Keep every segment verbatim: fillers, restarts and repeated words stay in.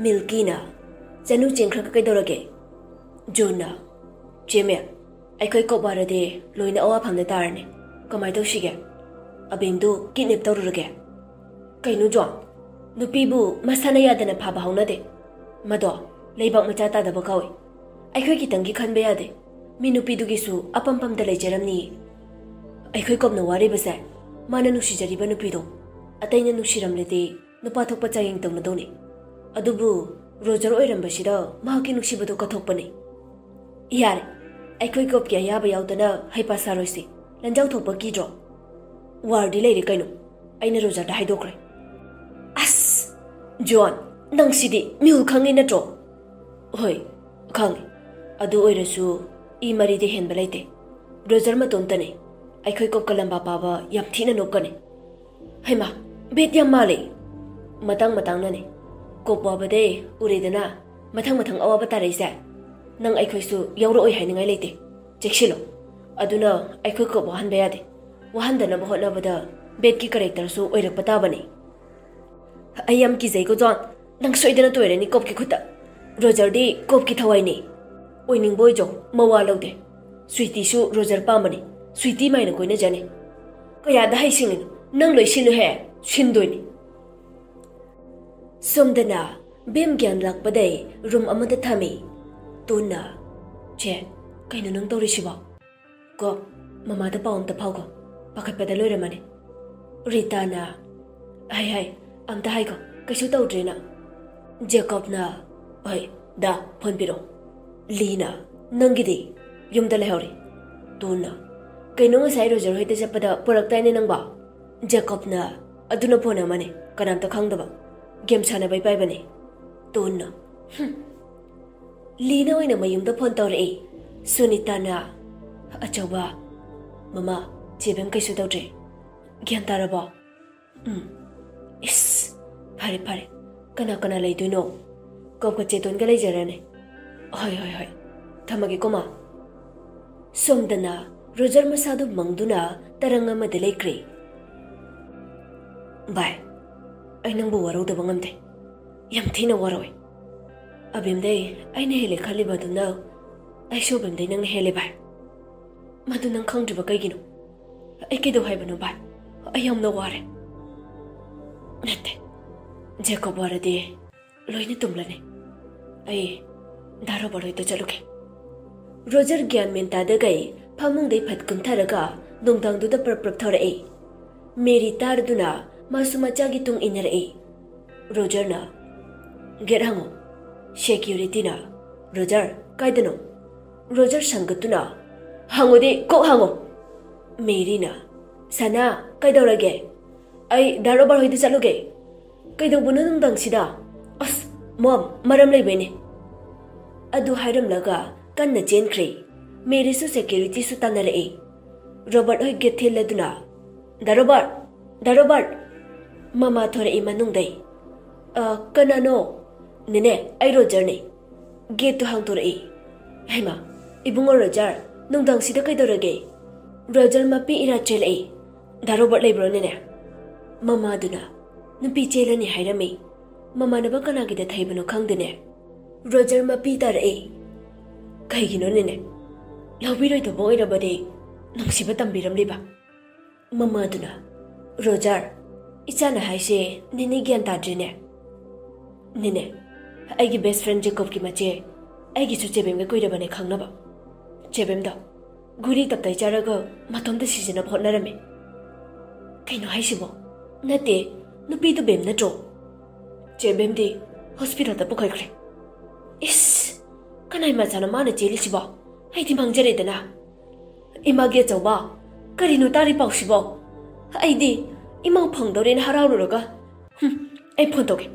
ꯃꯤꯜꯀꯤꯅ, "ꯆꯅꯨ ꯆꯦꯟꯈ꯭ꯔꯒ ꯀꯩꯗꯧꯔꯒꯦ?" ꯖꯣꯟꯅ, "ꯆꯦꯃꯦ, ꯑꯩꯈꯣꯏ ꯀꯣꯞ ꯋꯥꯔꯗꯤ ꯂꯣꯏꯅ ꯑꯋꯥꯐꯝꯗ ꯇꯥꯔꯅꯤ꯫ ꯀꯃꯥꯏ ꯇꯧꯁꯤꯒꯦ? ꯑꯕꯦꯝꯗꯨ ꯀꯤꯗꯅꯦꯞ ꯇꯧꯔꯨꯔꯒꯦ?" "ꯀꯩꯅꯣ ꯖꯣꯟ, ꯅꯨꯄꯤꯕꯨ ꯃꯁꯥꯅ ꯌꯥꯗꯅ ꯐꯥꯕ ꯍꯧꯅꯗꯦ꯫ ꯃꯗꯣ ꯂꯩꯕꯥꯛ ꯃꯆꯥ ꯇꯥꯗꯕ ꯀꯧꯏ꯫ ꯑꯩꯈꯣꯏ ꯈꯤꯇꯪꯒꯤ ꯈꯟꯕ ꯌꯥꯗꯦ꯫ ꯃꯤ ꯅꯨꯄꯤꯗꯨꯒꯤꯁꯨ ꯑꯄꯥꯝ ꯄꯥꯝꯗ ꯂꯩꯖꯔꯝꯅꯤꯌꯦ꯫ ꯑꯩꯈꯣꯏ ꯀꯣꯞꯅ ꯋꯥꯔꯤꯕꯁꯦ ꯃꯥꯅ ꯅꯨꯡꯁꯤꯖꯔꯤꯕ ꯅꯨꯄꯤꯗꯣ ꯑꯇꯩꯅ ꯅꯨꯡꯁꯤꯔꯝꯂꯗꯤ ꯅꯨꯄꯥ ꯊꯣꯛꯄ ꯆꯥꯡꯌꯦꯡ ꯇꯧꯅꯗꯧꯅꯤ꯫ ꯑꯗꯨꯕꯨ ꯔꯣꯖꯔ ꯑꯣꯏꯔꯝꯕꯁꯤꯗ ꯃꯍꯥꯛꯀꯤ ꯅꯨꯡꯁꯤꯕꯗꯣ ꯀꯠꯊꯣꯛꯄꯅꯤ꯫ ꯌꯥꯔꯦ, ꯑꯩꯈꯣꯏ ꯀꯣꯞꯀꯤ ꯑꯌꯥꯕ ꯌꯥꯎꯗꯅ ꯍꯩꯄꯥ ꯁꯥꯔꯣꯏꯁꯤ꯫ ꯂꯟꯖꯥꯎ ꯊꯣꯛꯄ ꯀꯤꯗ꯭ꯔꯣ? ꯋꯥꯔꯗꯤ ꯂꯩꯔꯦ ꯀꯩꯅꯣ꯫ ꯑꯩꯅ ꯔꯣꯖꯔꯗ ꯍꯥꯏꯗꯣꯛꯈ꯭ꯔꯦ꯫" "ꯑꯁ! ꯖꯣꯟ, ꯅꯪꯁꯤꯗꯤ ꯃꯤꯍꯨꯜ ꯈꯪꯉꯤ ꯅꯠꯇ꯭ꯔꯣ?" "ꯍꯣꯏ, ꯈꯪꯉꯤ꯫ ꯑꯗꯨ ꯑꯣꯏꯔꯁꯨ ꯏ ꯃꯔꯤꯗ ꯍꯦꯟꯕ ꯂꯩꯇꯦ꯫ ꯔꯣꯖꯔ ꯃꯇꯣꯝꯇꯅꯤ꯫ ꯑꯩꯈꯣꯏ ꯀꯣꯞꯀ ꯂꯝꯕꯥ ꯄꯥꯕ ꯌꯥꯝ ꯊꯤꯅ ꯅꯣꯛꯀꯅꯤ꯫" "ꯍꯩꯃꯥ, ꯕꯦꯠ ꯌꯥꯝ ꯃꯥꯜꯂꯦ꯫" "ꯃꯇꯥꯡ ꯃꯇꯥꯡꯅꯅꯦ꯫ ꯀꯣꯞ ꯋꯥꯕꯗꯩ ꯎꯔꯦꯗꯅ, ꯃꯊꯪ ꯃꯊꯪ ꯑꯋꯥꯕ ꯇꯥꯔꯛꯏꯁꯦ꯫ ꯅꯪ ꯑꯩꯈꯣꯏꯁꯨ ꯌꯥꯎꯔꯛꯑꯣꯏ ꯍꯥꯏꯅꯤꯡꯉꯥꯏ ꯂꯩꯇꯦ꯫ ꯆꯦꯛꯁꯤꯜꯂꯣ꯫ ꯑꯗꯨꯅ ꯑꯩꯈꯣꯏ ꯀꯣꯞ ꯋꯥꯍꯟꯕ ꯌꯥꯗꯦ꯫ ꯋꯥꯍꯟꯗꯅꯕ ꯍꯣꯠꯅꯕꯗ ꯕꯦꯠꯀꯤ ꯀꯔꯦꯛꯇꯔꯁꯨ ꯑꯣꯏꯔꯛꯄ ꯇꯥꯕꯅꯤ꯫" "ꯑꯩ ꯌꯥꯝ ꯀꯤꯖꯩꯀꯣ ꯖꯣꯟ, ꯅꯪ ꯁꯣꯏꯗꯅ ꯇꯣꯏꯔꯅꯤ ꯀꯣꯞꯀꯤ ꯈꯨꯠꯇ꯫ ꯔꯣꯖꯔꯗꯤ ꯀꯣꯞꯀꯤ ꯊꯋꯥꯏꯅꯤ꯫ ꯑꯣꯏꯅꯤꯡꯕ ꯑꯣꯏꯖꯧ, ꯃꯋꯥ ꯂꯧꯗꯦ꯫ ꯁ꯭ꯋꯤꯇꯤꯁꯨ ꯔꯣꯖꯔ ꯄꯥꯝꯕꯅꯤ꯫ ꯁ꯭ꯋꯤꯇꯤ ꯃꯥꯏꯅ ꯀꯣꯏꯅꯖꯅꯤ꯫" "ꯀꯌꯥꯗ ꯍꯩꯁꯤꯡꯉꯤꯅꯣ? ꯅꯪ ꯂꯣꯏ ꯁꯤꯜꯂꯨꯍꯦ꯫" "ꯁꯤꯟꯗꯣꯏꯅꯤ꯫" ꯁꯣꯝꯗꯅ ꯕꯦꯝ ꯒ꯭ꯌꯥꯟ ꯂꯥꯛꯄꯗꯩ ꯔꯨꯝ ꯑꯃꯗ ꯊꯝꯃꯤ꯫ ꯇꯣꯟꯅ, "ꯆꯦ, ꯀꯩꯅꯣ ꯅꯪ ꯇꯧꯔꯤꯁꯤꯕꯣ?" "ꯀꯣ, ꯃꯃꯥꯗ ꯄꯥꯎ ꯑꯝꯇ ꯐꯥꯎꯈꯣ꯫ ꯄꯥꯈꯠꯄꯗ ꯂꯣꯏꯔꯝꯃꯅꯤ꯫" ꯔꯤꯇꯥꯅ, "ꯍꯥꯏ ꯍꯥꯏ, ꯑꯝꯇ ꯍꯥꯏꯈꯣ, ꯀꯩꯁꯨ ꯇꯧꯗ꯭ꯔꯦꯅ꯫" ꯖꯦꯀꯣꯕꯅ, "ꯍꯣꯏ, ꯗꯥ, ꯐꯣꯟ ꯄꯤꯔꯛꯑꯣ꯫" ꯂꯤꯅ, "ꯅꯪꯒꯤꯗꯤ?" "ꯌꯨꯝꯗ ꯂꯩꯍꯧꯔꯤ꯫" ꯇꯣꯟꯅ, "ꯀꯩꯅꯣ, ꯉꯁꯥꯏ ꯔꯣꯖꯔ ꯍꯣꯏꯗ ꯆꯠꯄꯗ ꯄꯨꯔꯛꯇꯥꯏꯅꯦ ꯅꯪꯕꯣ?" ꯖꯦꯀꯣꯕꯅ, "ꯑꯗꯨꯅ ꯐꯣꯟ ꯑꯃꯅꯦ, ꯀꯅꯥꯝꯇ ꯈꯪꯗꯕ꯫ ꯒꯦꯝ ꯁꯥꯟꯅꯕꯩ ꯄꯥꯏꯕꯅꯦ꯫" ꯇꯣꯟꯅ, "ꯍꯨꯝ꯫" ꯂꯤꯅ ꯑꯣꯏꯅ ꯃꯌꯨꯝꯗ ꯐꯣꯟ ꯇꯧꯔꯛꯏ꯫ ꯁꯨꯅꯤꯇꯥꯅ, "ꯑꯆꯧꯕ, ꯃꯃꯥ, ꯆꯦꯕꯦꯝ ꯀꯩꯁꯨ ꯇꯧꯗ꯭ꯔꯦ꯫ ꯒ꯭ꯌꯥꯟ ꯇꯥꯔꯕꯣ?" "ꯎꯝ꯫" "ꯏꯁ, "ꯐꯔꯦ, ꯐꯔꯦ, ꯀꯅꯥ ꯀꯅꯥ ꯂꯩꯗꯣꯏꯅꯣ? ꯀꯣꯞꯀ ꯆꯦꯇꯣꯟꯒ ꯂꯩꯖꯔꯅꯤ꯫ ꯍꯣꯏ, ꯍꯣꯏ, ꯍꯣꯏ, ꯊꯝꯃꯒꯦꯀꯣ, ꯃꯥ꯫" ꯁꯣꯝꯗꯅ ꯔꯣꯖꯔ ꯃꯁꯥꯗꯨ ꯃꯪꯗꯨꯅ ꯇꯔꯪ ꯑꯃꯗ ꯂꯩꯈ꯭ꯔꯦ꯫ "ꯚꯥꯏ, ꯑꯩ ꯅꯪꯕꯨ ꯋꯥꯔꯧꯗꯕ ꯉꯝꯗꯦ꯫ ꯌꯥꯝ ꯊꯤꯅ ꯋꯥꯔꯧꯏ꯫ ꯑꯕꯦꯝꯗꯩ ꯑꯩꯅ ꯍꯦꯜꯂꯦ ꯈꯜꯂꯤꯕ ꯑꯗꯨꯅ ꯑꯩꯁꯨ ꯑꯕꯦꯝꯗꯩ ꯅꯪꯅ ꯍꯦꯜꯂꯦ, ꯚꯥꯏ꯫ ꯃꯗꯨ ꯅꯪ ꯈꯪꯗ꯭ꯔꯤꯕ ꯀꯩꯒꯤꯅꯣ? ꯑꯩ ꯀꯩꯗꯧ ꯍꯥꯏꯕꯅꯣ, ꯚꯥꯏ? ꯑꯩ ꯌꯥꯝꯅ ꯋꯥꯔꯦ꯫" "ꯅꯠꯇꯦ, ꯖꯦꯀꯣꯕ ꯋꯥꯔꯗꯤ ꯂꯣꯏꯅ ꯇꯨꯝꯂꯅꯤ꯫ ꯑꯩ ꯗꯥ ꯔꯣꯕꯔꯠ ꯍꯣꯏꯗ ꯆꯠꯂꯨꯒꯦ꯫" ꯔꯣꯖꯔ ꯒ꯭ꯌꯥꯟ ꯃꯦꯟ ꯇꯥꯗꯒꯩ ꯐꯃꯨꯡꯗꯩ ꯐꯠ ꯀꯨꯝꯊꯔꯒ ꯅꯨꯡꯗꯥꯡꯗꯨꯗ ꯄ꯭ꯔꯞ ꯄ꯭ꯔꯞ ꯊꯧꯔꯛꯏ꯫ ꯃꯦꯔꯤ ꯇꯥꯔꯗꯨꯅ ꯃꯥꯁꯨ ꯃꯆꯥꯒꯤ ꯇꯨꯡ ꯏꯟꯅꯔꯛꯏ꯫ ꯔꯣꯖꯔꯅ, "ꯒꯦꯠ ꯍꯥꯡꯉꯨ꯫" ꯁꯦꯀ꯭ꯌꯨꯔꯤꯇꯤꯅ, "ꯔꯣꯖꯔ, ꯀꯥꯏꯗꯅꯣ?" ꯔꯣꯖꯔ ꯁꯪꯒꯠꯇꯨꯅ, "ꯍꯥꯡꯉꯨꯗꯤ, ꯀꯣꯛ ꯍꯥꯡꯉꯨ!" ꯃꯦꯔꯤꯅ, "ꯁꯅꯥ, ꯀꯩꯗꯧꯔꯒꯦ?" "ꯑꯩ ꯗꯥ ꯔꯣꯕꯔꯠ ꯍꯣꯏꯗ ꯆꯠꯂꯨꯒꯦ꯫" "ꯀꯩꯗꯧꯕꯅꯣ ꯅꯨꯡꯗꯥꯡꯁꯤꯗ?" "ꯑꯁ, ꯃꯣꯝ, ꯃꯔꯝ ꯂꯩꯕꯩꯅꯦ꯫" ꯑꯗꯨ ꯍꯥꯏꯔꯝꯂꯒ ꯀꯟꯅ ꯆꯦꯟꯈ꯭ꯔꯦ꯫ ꯃꯦꯔꯤꯁꯨ ꯁꯦꯀ꯭ꯌꯨꯔꯤꯇꯤꯁꯨ ꯇꯥꯟꯅꯔꯛꯏ꯫ ꯔꯣꯕꯔꯠ ꯍꯣꯏ ꯒꯦꯠ ꯊꯤꯜꯂꯗꯨꯅ, "ꯗꯥ ꯔꯣꯕꯔꯠ! ꯗꯥ ꯔꯣꯕꯔꯠ!" ꯃꯃꯥ ꯊꯣꯔꯛꯏ ꯃꯅꯨꯡꯗꯩ꯫ "ꯑ, ꯀꯅꯥꯅꯣ?" "ꯅꯦꯅꯦ, ꯑꯩ ꯔꯣꯖꯔꯅꯦ꯫" ꯒꯦꯠꯇꯨ ꯍꯥꯡꯗꯣꯔꯛꯏ꯫ "ꯍꯩꯃꯥ, ꯏꯕꯨꯡꯉꯣ ꯔꯣꯖꯔ, ꯅꯨꯡꯗꯥꯡꯁꯤꯗ ꯀꯩꯗꯧꯔꯒꯦ?" ꯔꯣꯖꯔ ꯃꯄꯤ ꯏꯔꯥ ꯆꯦꯜꯂꯛꯏ꯫ "ꯗꯥ ꯔꯣꯕꯔꯠ ꯂꯩꯕ꯭ꯔꯣ, ꯅꯦꯅꯦ?" ꯃꯃꯥꯗꯨꯅ, "ꯅꯨꯄꯤ ꯆꯦꯜꯂꯅꯤ ꯍꯥꯏꯔꯝꯃꯤ꯫ ꯃꯃꯥꯟꯅꯕ ꯀꯅꯥꯒꯤꯗ ꯊꯩꯕꯅꯣ ꯈꯪꯗꯦꯅꯦ꯫" ꯔꯣꯖꯔ ꯃꯄꯤ ꯇꯥꯔꯛꯏ꯫ "ꯀꯩꯒꯤꯅꯣ, ꯅꯦꯅꯦ? ꯂꯧꯕꯤꯔꯣꯏꯗꯕ ꯑꯣꯏꯔꯕꯗꯤ ꯅꯨꯡꯁꯤꯕ ꯇꯝꯕꯤꯔꯝꯂꯤꯕ?" ꯃꯃꯥꯗꯨꯅ, "ꯔꯣꯖꯔ, ꯏꯆꯥꯅ ꯍꯥꯏꯁꯦ ꯅꯦꯅꯦ ꯒ꯭ꯌꯥꯟ ꯇꯥꯗ꯭ꯔꯤꯅꯦ꯫ ꯅꯦꯅꯦ, ꯑꯩꯒꯤ ꯕꯦꯁ ꯐ꯭ꯔꯦꯟ ꯖꯦꯀꯣꯕꯀꯤ ꯃꯆꯦ, ꯑꯩꯒꯤꯁꯨ ꯆꯦꯕꯦꯝꯒ ꯀꯨꯏꯔꯕꯅꯦ ꯈꯪꯅꯕ꯫ ꯆꯦꯕꯦꯝꯗꯣ ꯒꯨꯂꯤ ꯇꯞꯇꯥꯏ ꯆꯥꯔꯒ ꯃꯇꯣꯝꯇ ꯁꯤꯖꯤꯟꯅꯕ ꯍꯣꯠꯅꯔꯝꯃꯦ꯫" "ꯀꯩꯅꯣ ꯍꯥꯏꯁꯤꯕꯣ? ꯅꯠꯇꯦ, ꯅꯨꯄꯤꯗꯨ ꯕꯦꯝ ꯅꯠꯇ꯭ꯔꯣ?" "ꯆꯦꯕꯦꯝꯗꯤ ꯍꯣꯁꯄꯤꯇꯥꯜꯗ ꯄꯨꯈꯠꯈ꯭ꯔꯦ꯫" "ꯏꯁ, ꯀꯅꯥꯏ ꯃꯆꯥꯅꯣ ꯃꯥꯅ ꯆꯦꯜꯂꯤꯁꯤꯕꯣ? ꯑꯩꯗꯤ ꯃꯥꯡꯖꯔꯦꯗꯅ꯫" "ꯏꯃꯥꯒꯤ ꯑꯆꯧꯕ, ꯀꯔꯤꯅꯣ ꯇꯥꯔꯤ ꯄꯥꯎꯁꯤꯕꯣ? ꯑꯩꯗꯤ ꯏꯃꯥ ꯐꯪꯗꯧꯔꯦꯅ ꯍꯔꯥꯎꯔꯨꯔꯒ꯫ ꯍꯨꯝ, ꯑꯩ ꯐꯣꯟ ꯇꯧꯒꯦ꯫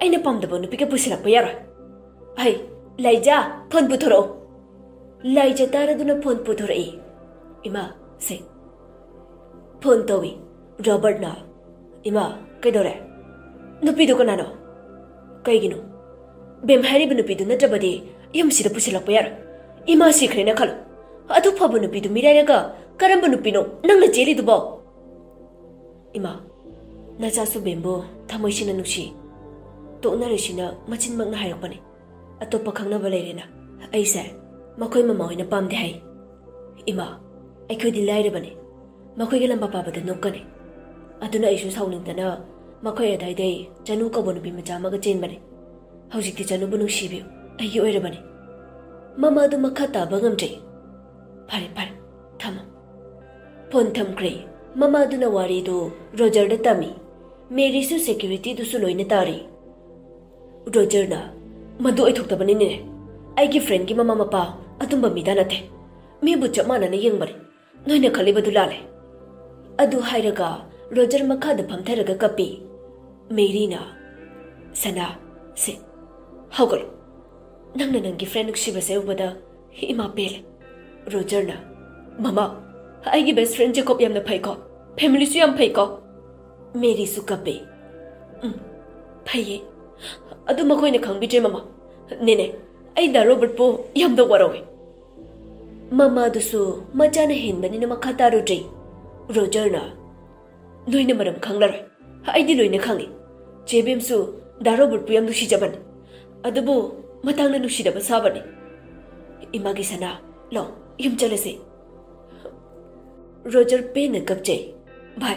ꯑꯩꯅ ꯄꯥꯝꯗꯕ ꯅꯨꯄꯤꯒ ꯄꯨꯁꯤꯜꯂꯛꯄ ꯌꯥꯔꯣꯏ꯫ ꯍꯩ, ꯂꯥꯏꯖꯥ, ꯐꯣꯟ ꯄꯨꯊꯣꯔꯛꯑꯣ꯫" ꯂꯥꯏꯖꯥ ꯇꯥꯔꯗꯨꯅ ꯐꯣꯟ ꯄꯨꯊꯣꯔꯛꯏ꯫ "ꯏꯃꯥ, ꯁꯦ꯫" ꯐꯣꯟ ꯇꯧꯏ꯫ ꯔꯣꯕꯔꯠꯅ, "ꯏꯃꯥ, ꯀꯩꯗꯧꯔꯦ?" ꯅꯨꯄꯤꯗꯨ ꯀꯅꯥꯅꯣ? ꯀꯩꯒꯤꯅꯣ? ꯕꯦꯝ ꯍꯥꯏꯔꯤꯕ ꯅꯨꯄꯤꯗꯨ ꯅꯠꯇ꯭ꯔꯕꯗꯤ ꯌꯨꯝꯁꯤꯗ ꯄꯨꯁꯤꯜꯂꯛꯄ ꯌꯥꯔꯣꯏ꯫ ꯏꯃꯥ ꯁꯤꯈ꯭ꯔꯦꯅ ꯈꯜꯂꯣ꯫ ꯑꯗꯨ ꯐꯕ ꯅꯨꯄꯤꯗꯨ ꯃꯤꯔꯥꯏꯔꯒ ꯀꯔꯝꯕ ꯅꯨꯄꯤꯅꯣ ꯅꯪꯅ ꯆꯦꯜꯂꯤꯗꯨꯕꯣ? ꯏꯃꯥ, ꯅꯆꯥꯁꯨ ꯕꯦꯝꯕꯨ ꯊꯃꯣꯏꯁꯤꯅ ꯅꯨꯡꯁꯤ꯫ ꯇꯣꯛꯅꯔꯁꯤꯅ ꯃꯆꯤꯟꯃꯛꯅ ꯍꯥꯏꯔꯛꯄꯅꯤ꯫ ꯑꯇꯣꯞꯄ ꯈꯪꯅꯕ ꯂꯩꯔꯦꯅ꯫ ꯑꯩꯁꯦ ꯃꯈꯣꯏ ꯃꯃꯥ ꯍꯣꯏꯅ ꯄꯥꯝꯗꯦ ꯍꯥꯏ꯫ ꯏꯃꯥ, ꯑꯩꯈꯣꯏꯗꯤ ꯂꯥꯏꯔꯕꯅꯤ꯫ ꯃꯈꯣꯏꯒꯤ ꯂꯝꯕꯥ ꯄꯥꯕꯗ ꯅꯣꯛꯀꯅꯤ꯫ ꯑꯗꯨꯅ ꯑꯩꯁꯨ ꯁꯥꯎꯅꯤꯡꯗꯅ ꯃꯈꯣꯏ ꯑꯗꯥꯏꯗꯩ ꯆꯅꯨ ꯀꯧꯕ ꯅꯨꯄꯤ ꯃꯆꯥ ꯑꯃꯒ ꯆꯦꯟꯕꯅꯤ꯫ ꯍꯧꯖꯤꯛꯇꯤ ꯆꯅꯨꯕꯨ ꯅꯨꯡꯁꯤꯕꯤꯌꯨ, ꯑꯩꯒꯤ ꯑꯣꯏꯔꯕꯅꯤ꯫ ꯃꯃꯥꯗꯨ ꯃꯈꯥ ꯇꯥꯕ ꯉꯝꯗ꯭ꯔꯦ꯫ ꯐꯔꯦ, ꯐꯔꯦ, ꯊꯝꯃꯣ꯫ ꯐꯣꯟ ꯊꯝꯈ꯭ꯔꯦ꯫ ꯃꯃꯥꯗꯨꯅ ꯋꯥꯔꯤꯗꯨ ꯔꯣꯖꯔꯗ ꯇꯝꯃꯤ꯫ ꯃꯦꯔꯤꯁꯨ ꯁꯦꯀ꯭ꯌꯨꯔꯤꯇꯤꯗꯨꯁꯨ ꯂꯣꯏꯅ ꯇꯥꯔꯤ꯫ ꯔꯣꯖꯔꯅ, "ꯃꯗꯨ ꯑꯣꯏꯊꯣꯛꯇꯕꯅꯤꯅꯦ꯫ ꯑꯩꯒꯤ ꯐ꯭ꯔꯦꯟꯒꯤ ꯃꯃꯥ ꯃꯄꯥ ꯑꯗꯨꯝꯕ ꯃꯤꯗ ꯅꯠꯇꯦ꯫ ꯃꯤꯕꯨ ꯆꯞ ꯃꯥꯟꯅꯅ ꯌꯦꯡꯕꯅꯤ꯫ ꯅꯣꯏꯅ ꯈꯜꯂꯤꯕꯗꯨ ꯂꯥꯜꯂꯦ꯫" ꯑꯗꯨ ꯍꯥꯏꯔꯒ ꯔꯣꯖꯔ ꯃꯈꯥꯗ ꯐꯝꯊꯔꯒ ꯀꯞꯄꯤ꯫ ꯃꯦꯔꯤꯅ, "ꯁꯅꯥ, ꯁꯦ, ꯍꯧꯒꯠꯂꯣ꯫ ꯅꯪꯅ ꯅꯪꯒꯤ ꯐ꯭ꯔꯦꯟ ꯅꯨꯡꯁꯤꯕꯁꯦ ꯎꯕꯗ ꯏꯃꯥ ꯄꯦꯜꯂꯦ꯫" ꯔꯣꯖꯔꯅ, "ꯃꯃꯥ, ꯑꯩꯒꯤ ꯕꯦꯁ ꯐ꯭ꯔꯦꯟ ꯖꯦꯀꯣꯕ ꯌꯥꯝꯅ ꯐꯩꯀꯣ꯫ ꯐꯦꯃꯤꯂꯤꯁꯨ ꯌꯥꯝ ꯐꯩꯀꯣ꯫" ꯃꯦꯔꯤꯁꯨ ꯀꯞꯄꯦ꯫ "ꯎꯝ, ꯐꯩꯌꯦ꯫ ꯑꯗꯨ ꯃꯈꯣꯏꯅ ꯈꯪꯕꯤꯗ꯭ꯔꯦ, ꯃꯃꯥ꯫ ꯅꯦꯅꯦ, ꯑꯩ ꯗꯥ ꯔꯣꯕꯔꯠꯄꯨ ꯌꯥꯝꯅ ꯋꯥꯔꯧꯋꯦ꯫" ꯃꯃꯥꯗꯨꯁꯨ ꯃꯆꯥꯅ ꯍꯦꯟꯕꯅꯤꯅ ꯃꯈꯥ ꯇꯥꯔꯨꯗ꯭ꯔꯦ꯫ ꯔꯣꯖꯔꯅ, "ꯅꯣꯏꯅ ꯃꯔꯝ ꯈꯪꯂꯔꯣꯏ꯫ ꯑꯩꯗꯤ ꯂꯣꯏꯅ ꯈꯪꯏ꯫ ꯆꯦ ꯕꯦꯝꯁꯨ ꯗꯥ ꯔꯣꯕꯔꯠꯄꯨ ꯌꯥꯝ ꯅꯨꯡꯁꯤꯖꯕꯅꯤ꯫ ꯑꯗꯨꯕꯨ ꯃꯇꯥꯡꯅ ꯅꯨꯡꯁꯤꯗꯕ ꯁꯥꯕꯅꯤ꯫ ꯏꯃꯥꯒꯤ ꯁꯅꯥ, ꯂꯥꯛꯑꯣ, ꯌꯨꯝ ꯆꯠꯂꯁꯤ꯫" ꯔꯣꯖꯔ ꯄꯦꯟꯅ ꯀꯞꯆꯩ꯫ "ꯚꯥꯏ,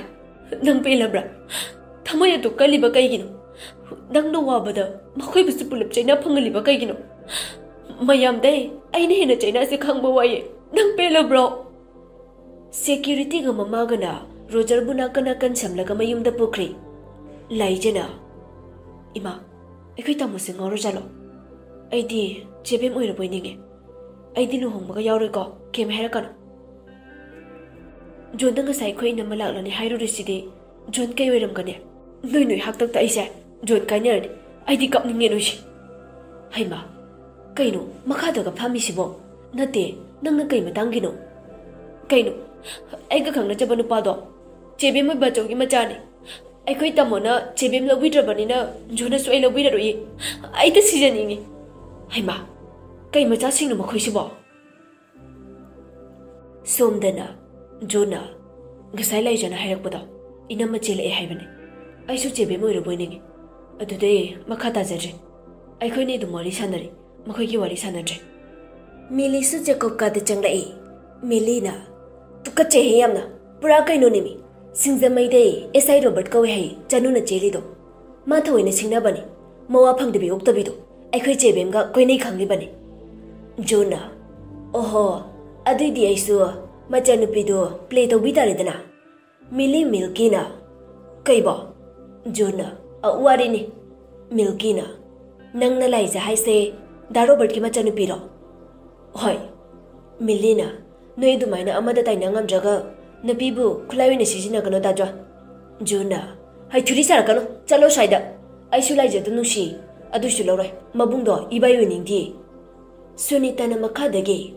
ꯅꯪ ꯄꯦꯜꯂꯕ꯭ꯔꯥ? ꯊꯃꯣꯏ ꯑꯗꯨ ꯀꯜꯂꯤꯕ ꯀꯩꯒꯤꯅꯣ? ꯅꯪꯅ ꯋꯥꯕꯗ ꯃꯈꯣꯏꯕꯨꯁꯨ ꯄꯨꯂꯞ ꯆꯩꯅ ꯐꯪꯍꯜꯂꯤꯕ ꯀꯩꯒꯤꯅꯣ? ꯃꯌꯥꯝꯗꯩ ꯑꯩꯅ ꯍꯦꯟꯅ ꯆꯩꯅꯥꯁꯦ ꯈꯪꯕ ꯋꯥꯏꯌꯦ꯫ ꯅꯪ ꯄꯦꯜꯂꯕ꯭ꯔꯣ?" ꯁꯦꯀ꯭ꯌꯨꯔꯤꯇꯤꯒ ꯃꯃꯥꯒꯅ ꯔꯣꯖꯔꯕꯨ ꯅꯥꯀꯟ ꯅꯥꯀꯟ ꯁꯝꯂꯒ ꯃꯌꯨꯝꯗ ꯄꯨꯈ꯭ꯔꯤ꯫ ꯂꯥꯏꯖꯅ, "ꯏꯃꯥ, ꯑꯩꯈꯣꯏ ꯇꯥꯃꯣꯁꯦ ꯉꯥꯎꯔꯖꯥꯠꯂꯣ? ꯑꯩꯗꯤ ꯆꯦꯕꯦꯝ ꯑꯣꯏꯔꯕꯣꯏ ꯅꯤꯡꯉꯦ꯫ ꯑꯩꯗꯤ ꯂꯨꯍꯣꯡꯕꯒ ꯌꯥꯎꯔꯣꯏꯀꯣ, ꯀꯩꯝ ꯍꯥꯏꯔꯛꯀꯅꯨ꯫" "ꯖꯣꯟꯗ ꯉꯁꯥꯏ ꯑꯩꯈꯣꯏ ꯏꯅꯝꯃ ꯂꯥꯛꯂꯅꯤ ꯍꯥꯏꯔꯨꯔꯤꯁꯤꯗꯤ ꯖꯣꯟ ꯀꯩ ꯑꯣꯏꯔꯝꯒꯅꯤ? ꯅꯣꯏ ꯅꯣꯏ ꯍꯥꯛꯇꯛꯇ ꯑꯩꯁꯦ ꯖꯣꯟ ꯀꯥꯏꯅꯔꯅꯤ꯫ ꯑꯩꯗꯤ ꯀꯞꯅꯤꯡꯉꯦ ꯅꯣꯏꯁꯦ꯫" "ꯍꯩꯃꯥ, ꯀꯩꯅꯣ ꯃꯈꯥꯗꯒ ꯐꯝꯃꯤꯁꯤꯕꯣ? ꯅꯠꯇꯦ, ꯅꯪꯅ ꯀꯩ ꯃꯇꯥꯡꯒꯤꯅꯣ?" "ꯀꯩꯅꯣ? ꯑꯩꯒ ꯈꯪꯅꯖꯕ ꯅꯨꯄꯥꯗꯣ ꯆꯦꯕꯦꯝ ꯃꯣꯏ ꯕꯥꯆꯧꯒꯤ ꯃꯆꯥꯅꯤ꯫ ꯑꯩꯈꯣꯏ ꯇꯥꯃꯣꯅ ꯆꯦꯕꯦꯝ ꯂꯧꯕꯤꯗ꯭ꯔꯕꯅꯤꯅ ꯖꯣꯅꯁꯨ ꯑꯩ ꯂꯧꯕꯤꯔꯔꯣꯏꯌꯦ꯫ ꯑꯩꯗ ꯁꯤꯖꯅꯤꯡꯉꯤ꯫ ꯍꯩꯃꯥ, ꯀꯩ ꯃꯆꯥꯁꯤꯡꯅꯣ ꯃꯈꯣꯏꯁꯤꯕꯣ? ꯁꯣꯝꯗꯅ ꯖꯣꯟꯅ ꯉꯁꯥꯏ ꯂꯥꯏꯖꯅ ꯍꯥꯏꯔꯛꯄꯗꯣ ꯏꯅꯝꯃ ꯆꯦꯜꯂꯛꯑꯦ ꯍꯥꯏꯕꯅꯦ꯫ ꯑꯩꯁꯨ ꯆꯦꯕꯦꯝ ꯑꯣꯏꯔꯕꯣꯏ ꯅꯤꯡꯉꯤ꯫ ꯑꯗꯨꯗꯩ ꯃꯈꯥ ꯇꯥꯖꯗ꯭ꯔꯦ꯫ ꯑꯩꯈꯣꯏꯅꯤ ꯑꯗꯨꯝ ꯋꯥꯔꯤ ꯁꯥꯟꯅꯔꯤ, ꯃꯈꯣꯏꯒꯤ ꯋꯥꯔꯤ ꯁꯥꯟꯅꯗ꯭ꯔꯦ꯫ ꯃꯤꯂꯤꯁꯨ ꯖꯦꯀꯣꯕ ꯀꯥꯗ ꯆꯪꯂꯛꯏ꯫ ꯃꯤꯂꯤꯅ, "ꯇꯨꯀꯠꯆꯩꯍꯦ ꯌꯥꯝꯅ, ꯄꯨꯔꯥ ꯀꯩꯅꯣꯅꯦꯃꯤ꯫ ꯁꯤꯡꯖꯃꯩꯗꯩ ꯑꯦꯁ ꯑꯥꯏ ꯔꯣꯕꯔꯠ ꯀꯧꯋꯦ ꯍꯥꯏ ꯆꯅꯨꯅ ꯆꯦꯜꯂꯤꯗꯣ꯫ ꯃꯥ ꯊꯑꯣꯏꯅ ꯁꯤꯡꯅꯕꯅꯤ꯫ ꯃꯋꯥ ꯐꯪꯗꯕꯤ ꯑꯣꯛꯇꯕꯤꯗꯣ ꯑꯩꯈꯣꯏ ꯆꯦꯕꯦꯝꯒ ꯀꯣꯏꯅꯩ ꯈꯪꯂꯤꯕꯅꯤ꯫" ꯖꯣꯟꯅ, "ꯑꯣꯍꯣ, ꯑꯗꯨꯏꯗꯤ ꯑꯩꯁꯨ ꯃꯆꯥꯅꯨꯄꯤꯗꯣ ꯄ꯭ꯂꯦ ꯇꯧꯕꯤ ꯇꯥꯔꯦꯗꯅ꯫" ꯃꯤꯂꯤ ꯃꯤꯜꯀꯤꯅ, "ꯀꯩꯕꯣ?" ꯖꯣꯟꯅ, "ꯑ, ꯋꯥꯔꯤꯅꯤ꯫" ꯃꯤꯜꯀꯤꯅ, "ꯅꯪꯅ ꯂꯥꯏꯖ ꯍꯥꯏꯁꯦ ꯗꯥ ꯔꯣꯕꯔꯠꯀꯤ ꯃꯆꯥꯅꯨꯄꯤꯔꯣ?" "ꯍꯣꯏ꯫" ꯃꯤꯂꯤꯅ, "ꯅꯣꯏ ꯑꯗꯨꯃꯥꯏꯅ ꯑꯃꯗ ꯇꯥꯏꯅ ꯉꯝꯗ꯭ꯔꯒ ꯅꯨꯄꯤꯕꯨ ꯈꯨꯠꯂꯥꯏ ꯑꯣꯏꯅ ꯁꯤꯖꯤꯟꯅꯒꯅꯣ ꯗꯥ ꯖꯣꯟ꯫" ꯖꯣꯟꯅ, "ꯍꯩꯊꯨꯔꯤ ꯁꯥꯔꯛꯀꯅꯨ, ꯆꯠꯂꯣ ꯁ꯭ꯋꯥꯏꯗ꯫ ꯑꯩꯁꯨ ꯂꯥꯏꯖꯗꯨ ꯅꯨꯡꯁꯤ, ꯑꯗꯨꯏꯁꯨ ꯂꯧꯔꯣꯏ, ꯃꯕꯨꯡꯗꯣ ꯏꯕꯥꯏ ꯑꯣꯏꯅꯤꯡꯗꯦ꯫" ꯁꯨꯅꯤꯇꯥꯅ ꯃꯈꯥꯗꯒꯤ,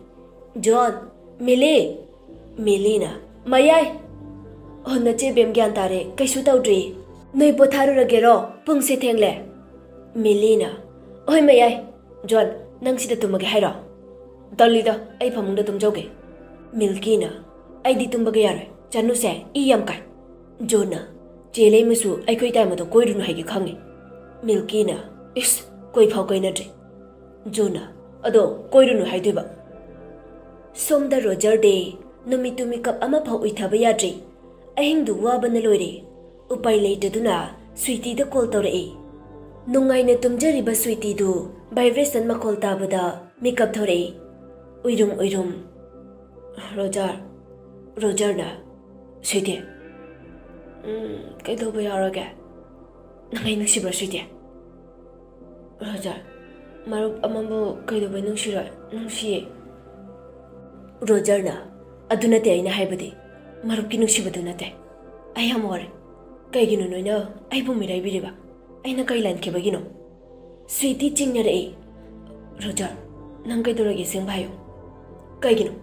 "ꯖꯣꯟ, ꯃꯤꯂꯤ!" ꯃꯤꯂꯤꯅ, "ꯃꯌꯥꯏ!" "ꯑꯣ, ꯅꯆꯦ ꯕꯦꯝ ꯒ꯭ꯌꯥꯟ ꯇꯥꯔꯦ, ꯀꯩꯁꯨ ꯇꯧꯗ꯭ꯔꯤ꯫ ꯅꯣꯏ ꯄꯣꯊꯥꯔꯨꯔꯒꯦꯔꯣ? ꯄꯨꯡꯁꯦ ꯊꯦꯡꯂꯦ꯫" ꯃꯤꯂꯤꯅ, "ꯍꯣꯏ ꯃꯌꯥꯏ꯫ ꯖꯣꯟ, ꯅꯪ ꯁꯤꯗ ꯇꯨꯝꯃꯒꯦ ꯍꯥꯏꯔꯣ?" "ꯇꯜꯂꯤꯗ, ꯑꯩ ꯐꯃꯨꯡꯗ ꯇꯨꯝꯖꯧꯒꯦ꯫" ꯃꯤꯜꯀꯤꯅ, "ꯑꯩꯗꯤ ꯇꯨꯝꯕꯒ ꯌꯥꯔꯣꯏ, ꯆꯅꯨꯁꯦ ꯏ ꯌꯥꯝ ꯀꯥꯏ꯫" ꯖꯣꯟꯅ, "ꯆꯦ ꯂꯩꯃꯁꯨ ꯑꯩꯈꯣꯏ ꯇꯥꯏꯃꯗꯣ ꯀꯣꯏꯔꯨꯅꯨ ꯍꯥꯏꯒꯦ ꯈꯪꯉꯤ꯫" ꯃꯤꯜꯀꯤꯅ, "ꯏꯁ, ꯀꯣꯏꯐꯥꯎ ꯀꯣꯏꯅꯗ꯭ꯔꯤ꯫" ꯖꯣꯟꯅ, "ꯑꯗꯣ ꯀꯣꯏꯔꯨꯅꯨ ꯍꯥꯏꯗꯣꯏꯕ?" ꯁꯣꯝꯗ ꯔꯣꯖꯔꯗꯤ ꯅꯨꯃꯤꯠꯇꯨ ꯃꯤꯀꯞ ꯑꯃꯐꯥꯎ ꯎꯏꯊꯕ ꯌꯥꯗ꯭ꯔꯤ꯫ ꯑꯍꯤꯡꯗꯨ ꯋꯥꯕꯅ ꯂꯣꯏꯔꯦ꯫ ꯎꯄꯥꯏ ꯂꯩꯇꯗꯨꯅ ꯁ꯭ꯋꯤꯇꯤꯗ ꯀꯣꯜ ꯇꯧꯔꯛꯏ꯫ ꯅꯨꯡꯉꯥꯏꯅ ꯇꯨꯝꯖꯔꯤꯕ ꯁ꯭ꯋꯤꯇꯤꯗꯨ ꯚꯥꯏꯕ꯭ꯔꯦꯁꯟ ꯃꯈꯣꯜ ꯇꯥꯕꯗ ꯃꯤꯀꯞ ꯊꯣꯔꯛꯏ꯫ ꯎꯏꯔꯨꯝ ꯎꯏꯔꯨꯝ꯫ "ꯔꯣꯖꯔ꯫" ꯔꯣꯖꯔꯅ, "ꯁ꯭ꯋꯤꯇꯤ꯫" "ꯎꯝ, ꯀꯩꯗꯧꯕ ꯌꯥꯎꯔꯒꯦ? ꯅꯪ ꯑꯩ ꯅꯨꯡꯁꯤꯕ꯭ꯔꯥ, ꯁ꯭ꯋꯤꯇꯤ?" ꯔꯣꯖꯔ, "ꯃꯔꯨꯞ ꯑꯃꯕꯨ ꯀꯩꯗꯧꯕꯩ ꯅꯨꯡꯁꯤꯔꯣꯏ? ꯅꯨꯡꯁꯤꯌꯦ꯫" ꯔꯣꯖꯔꯅ, "ꯑꯗꯨ ꯅꯠꯇꯦ ꯑꯩꯅ ꯍꯥꯏꯕꯗꯤ, ꯃꯔꯨꯞꯀꯤ ꯅꯨꯡꯁꯤꯕꯗꯨ ꯅꯠꯇꯦ꯫ ꯑꯩ ꯌꯥꯝ ꯋꯥꯔꯦ꯫ ꯀꯩꯒꯤꯅꯣ ꯅꯣꯏꯅ ꯑꯩꯕꯨ ꯃꯤꯔꯥꯏꯕꯤꯔꯤꯕ? ꯑꯩꯅ ꯀꯩ ꯂꯥꯟꯈꯤꯕꯒꯤꯅꯣ?" ꯁ꯭ꯋꯤꯇꯤ ꯆꯤꯡꯅꯔꯛꯏ꯫ "ꯔꯣꯖꯔ, ꯅꯪ ꯀꯩꯗꯧꯔꯒꯦ? ꯑꯁꯦꯡꯕ ꯍꯥꯏꯌꯨ꯫ ꯀꯩꯒꯤꯅꯣ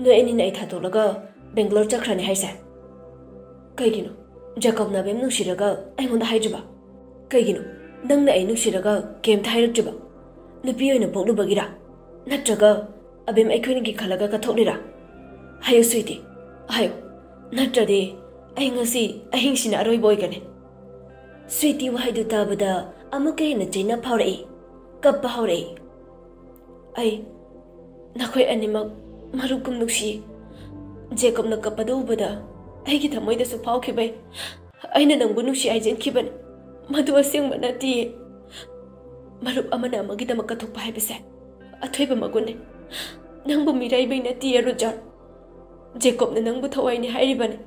ꯅꯣꯏ ꯑꯅꯤꯅ ꯑꯩ ꯊꯥꯗꯣꯛꯂꯒ ꯕꯦꯡꯒꯂꯣꯔ ꯆꯠꯈ꯭ꯔꯅꯤ ꯍꯥꯏꯁꯦ? ꯀꯩꯒꯤꯅꯣ? ꯖꯦꯀꯣꯕꯅ ꯑꯕꯦꯝ ꯅꯨꯡꯁꯤꯔꯒ ꯑꯩꯉꯣꯟꯗ ꯍꯥꯏꯗ꯭ꯔꯤꯕ? ꯀꯩꯒꯤꯅꯣ? ꯅꯪꯅ ꯑꯩ ꯅꯨꯡꯁꯤꯔꯒ ꯀꯩꯝꯇ ꯍꯥꯏꯔꯛꯇ꯭ꯔꯤꯕ? ꯅꯨꯄꯤ ꯑꯣꯏꯅ ꯄꯣꯛꯂꯨꯕꯒꯤꯔꯥ? ꯅꯠꯇ꯭ꯔꯒ ꯑꯕꯦꯝ ꯑꯩꯈꯣꯏꯅꯤꯒꯤ ꯈꯜꯂꯒ ꯀꯠꯊꯣꯛꯂꯤꯔꯥ? ꯍꯥꯏꯌꯨ ꯁ꯭ꯋꯤꯇꯤ, ꯍꯥꯏꯌꯨ꯫ ꯅꯠꯇ꯭ꯔꯗꯤ ꯑꯩ ꯉꯁꯤ ꯑꯍꯤꯡꯁꯤꯅ ꯑꯔꯣꯏꯕ ꯑꯣꯏꯒꯅꯤ꯫ ꯁ꯭ꯋꯤꯇꯤ ꯋꯥꯍꯩꯗꯨ ꯇꯥꯕꯗ ꯑꯃꯨꯛꯀ ꯍꯦꯟꯅ ꯆꯩꯅꯕ ꯐꯥꯎꯔꯛꯏ, ꯀꯞꯄ ꯍꯧꯔꯛꯏ꯫ ꯑꯩ ꯅꯈꯣꯏ ꯑꯅꯤꯃꯛ ꯃꯔꯨꯞꯀꯨꯝ ꯅꯨꯡꯁꯤ꯫ ꯖꯦꯀꯣꯕꯅ ꯀꯞꯄꯗꯨ ꯎꯕꯗ ꯑꯩꯒꯤ ꯊꯃꯣꯏꯗꯁꯨ ꯐꯥꯎꯈꯤꯕꯩ ꯑꯩꯅ ꯅꯪꯕꯨ ꯅꯨꯡꯁꯤ ꯍꯥꯏꯖꯤꯟꯈꯤꯕꯅꯤ꯫ ꯃꯗꯨ ꯑꯁꯦꯡꯕ ꯅꯠꯇꯤꯌꯦ꯫ ꯃꯔꯨꯞ ꯑꯃꯅ ꯑꯃꯒꯤꯗꯃꯛ ꯀꯠꯊꯣꯛꯄ ꯍꯥꯏꯕꯁꯦ ꯑꯊꯣꯏꯕ ꯃꯒꯨꯟꯅꯤ꯫ ꯅꯪꯕꯨ ꯃꯤꯔꯥꯏꯕꯩ ꯅꯠꯇꯤꯌꯦ, ꯔꯣꯖꯔ꯫ ꯖꯦꯀꯣꯕꯅ ꯅꯪꯕꯨ ꯊꯋꯥꯏꯅꯤ ꯍꯥꯏꯔꯤꯕꯅꯤ꯫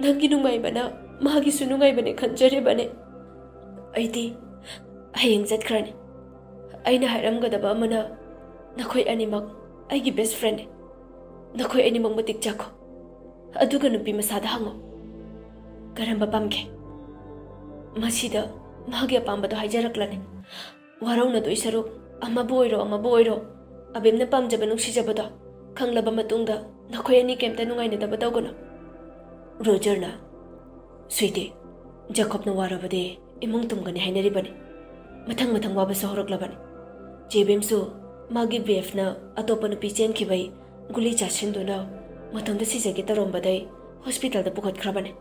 ꯅꯪꯒꯤ ꯅꯨꯡꯉꯥꯏꯕꯅ ꯃꯥꯒꯤꯁꯨ ꯅꯨꯡꯉꯥꯏꯕꯅꯤ ꯈꯟꯖꯔꯤꯕꯅꯤ꯫ ꯑꯩꯗꯤ ꯍꯌꯦꯡ ꯆꯠꯈ꯭ꯔꯅꯤ꯫ ꯑꯩꯅ ꯍꯥꯏꯔꯝꯒꯗꯕ ꯑꯃꯅ, ꯅꯈꯣꯏ ꯑꯅꯤꯃꯛ ꯑꯩꯒꯤ ꯕꯦꯁ ꯐ꯭ꯔꯦꯟꯅꯤ꯫ ꯅꯈꯣꯏ ꯑꯅꯤꯃꯛ ꯃꯇꯤꯛ ꯆꯥꯈꯣ꯫ ꯑꯗꯨꯒ ꯅꯨꯄꯤ ꯃꯁꯥꯗ ꯍꯪꯉꯣ, ꯀꯔꯝꯕ ꯄꯥꯝꯒꯦ? ꯃꯁꯤꯗ ꯃꯥꯒꯤ ꯑꯄꯥꯝꯕꯗꯣ ꯍꯥꯏꯖꯔꯛꯂꯅꯤ꯫ ꯋꯥꯔꯧꯅꯗꯣꯏ ꯁꯔꯨꯛ, ꯑꯃꯕꯨ ꯑꯣꯏꯔꯣ ꯑꯃꯕꯨ ꯑꯣꯏꯔꯣ, ꯑꯕꯦꯝꯅ ꯄꯥꯝꯖꯕ ꯅꯨꯡꯁꯤꯖꯕꯗꯣ ꯈꯪꯂꯕ ꯃꯇꯨꯡꯗ ꯅꯈꯣꯏ ꯑꯅꯤ ꯀꯩꯝꯇ ꯅꯨꯡꯉꯥꯏꯅꯗꯕ ꯇꯧꯒꯅꯨ꯫ ꯔꯣꯖꯔꯅ, ꯁ꯭ꯋꯤꯇꯤ, ꯖꯦꯀꯣꯕꯅ ꯋꯥꯔꯕꯗꯤ ꯏꯃꯨꯡ ꯇꯨꯝꯒꯅꯤ ꯍꯥꯏꯅꯔꯤꯕꯅꯤ꯫ ꯃꯊꯪ ꯃꯊꯪ ꯋꯥꯕꯁꯨ ꯍꯧꯔꯛꯂꯕꯅꯤ꯫ ꯆꯦꯕꯦꯝꯁꯨ ꯃꯥꯒꯤ ꯕꯤ ꯑꯦꯐꯅ ꯑꯇꯣꯞꯄ ꯅꯨꯄꯤ ꯆꯦꯟꯈꯤꯕꯩ ꯒꯨꯂꯤ ꯆꯥꯁꯤꯟꯗꯨꯅ ꯃꯇꯣꯝꯇ ꯁꯤꯖꯒꯦ ꯇꯧꯔꯝꯕꯗꯩ ꯍꯣꯁꯄꯤꯇꯥꯜꯗ ꯄꯨꯈꯠꯈ꯭ꯔꯕꯅꯤ꯫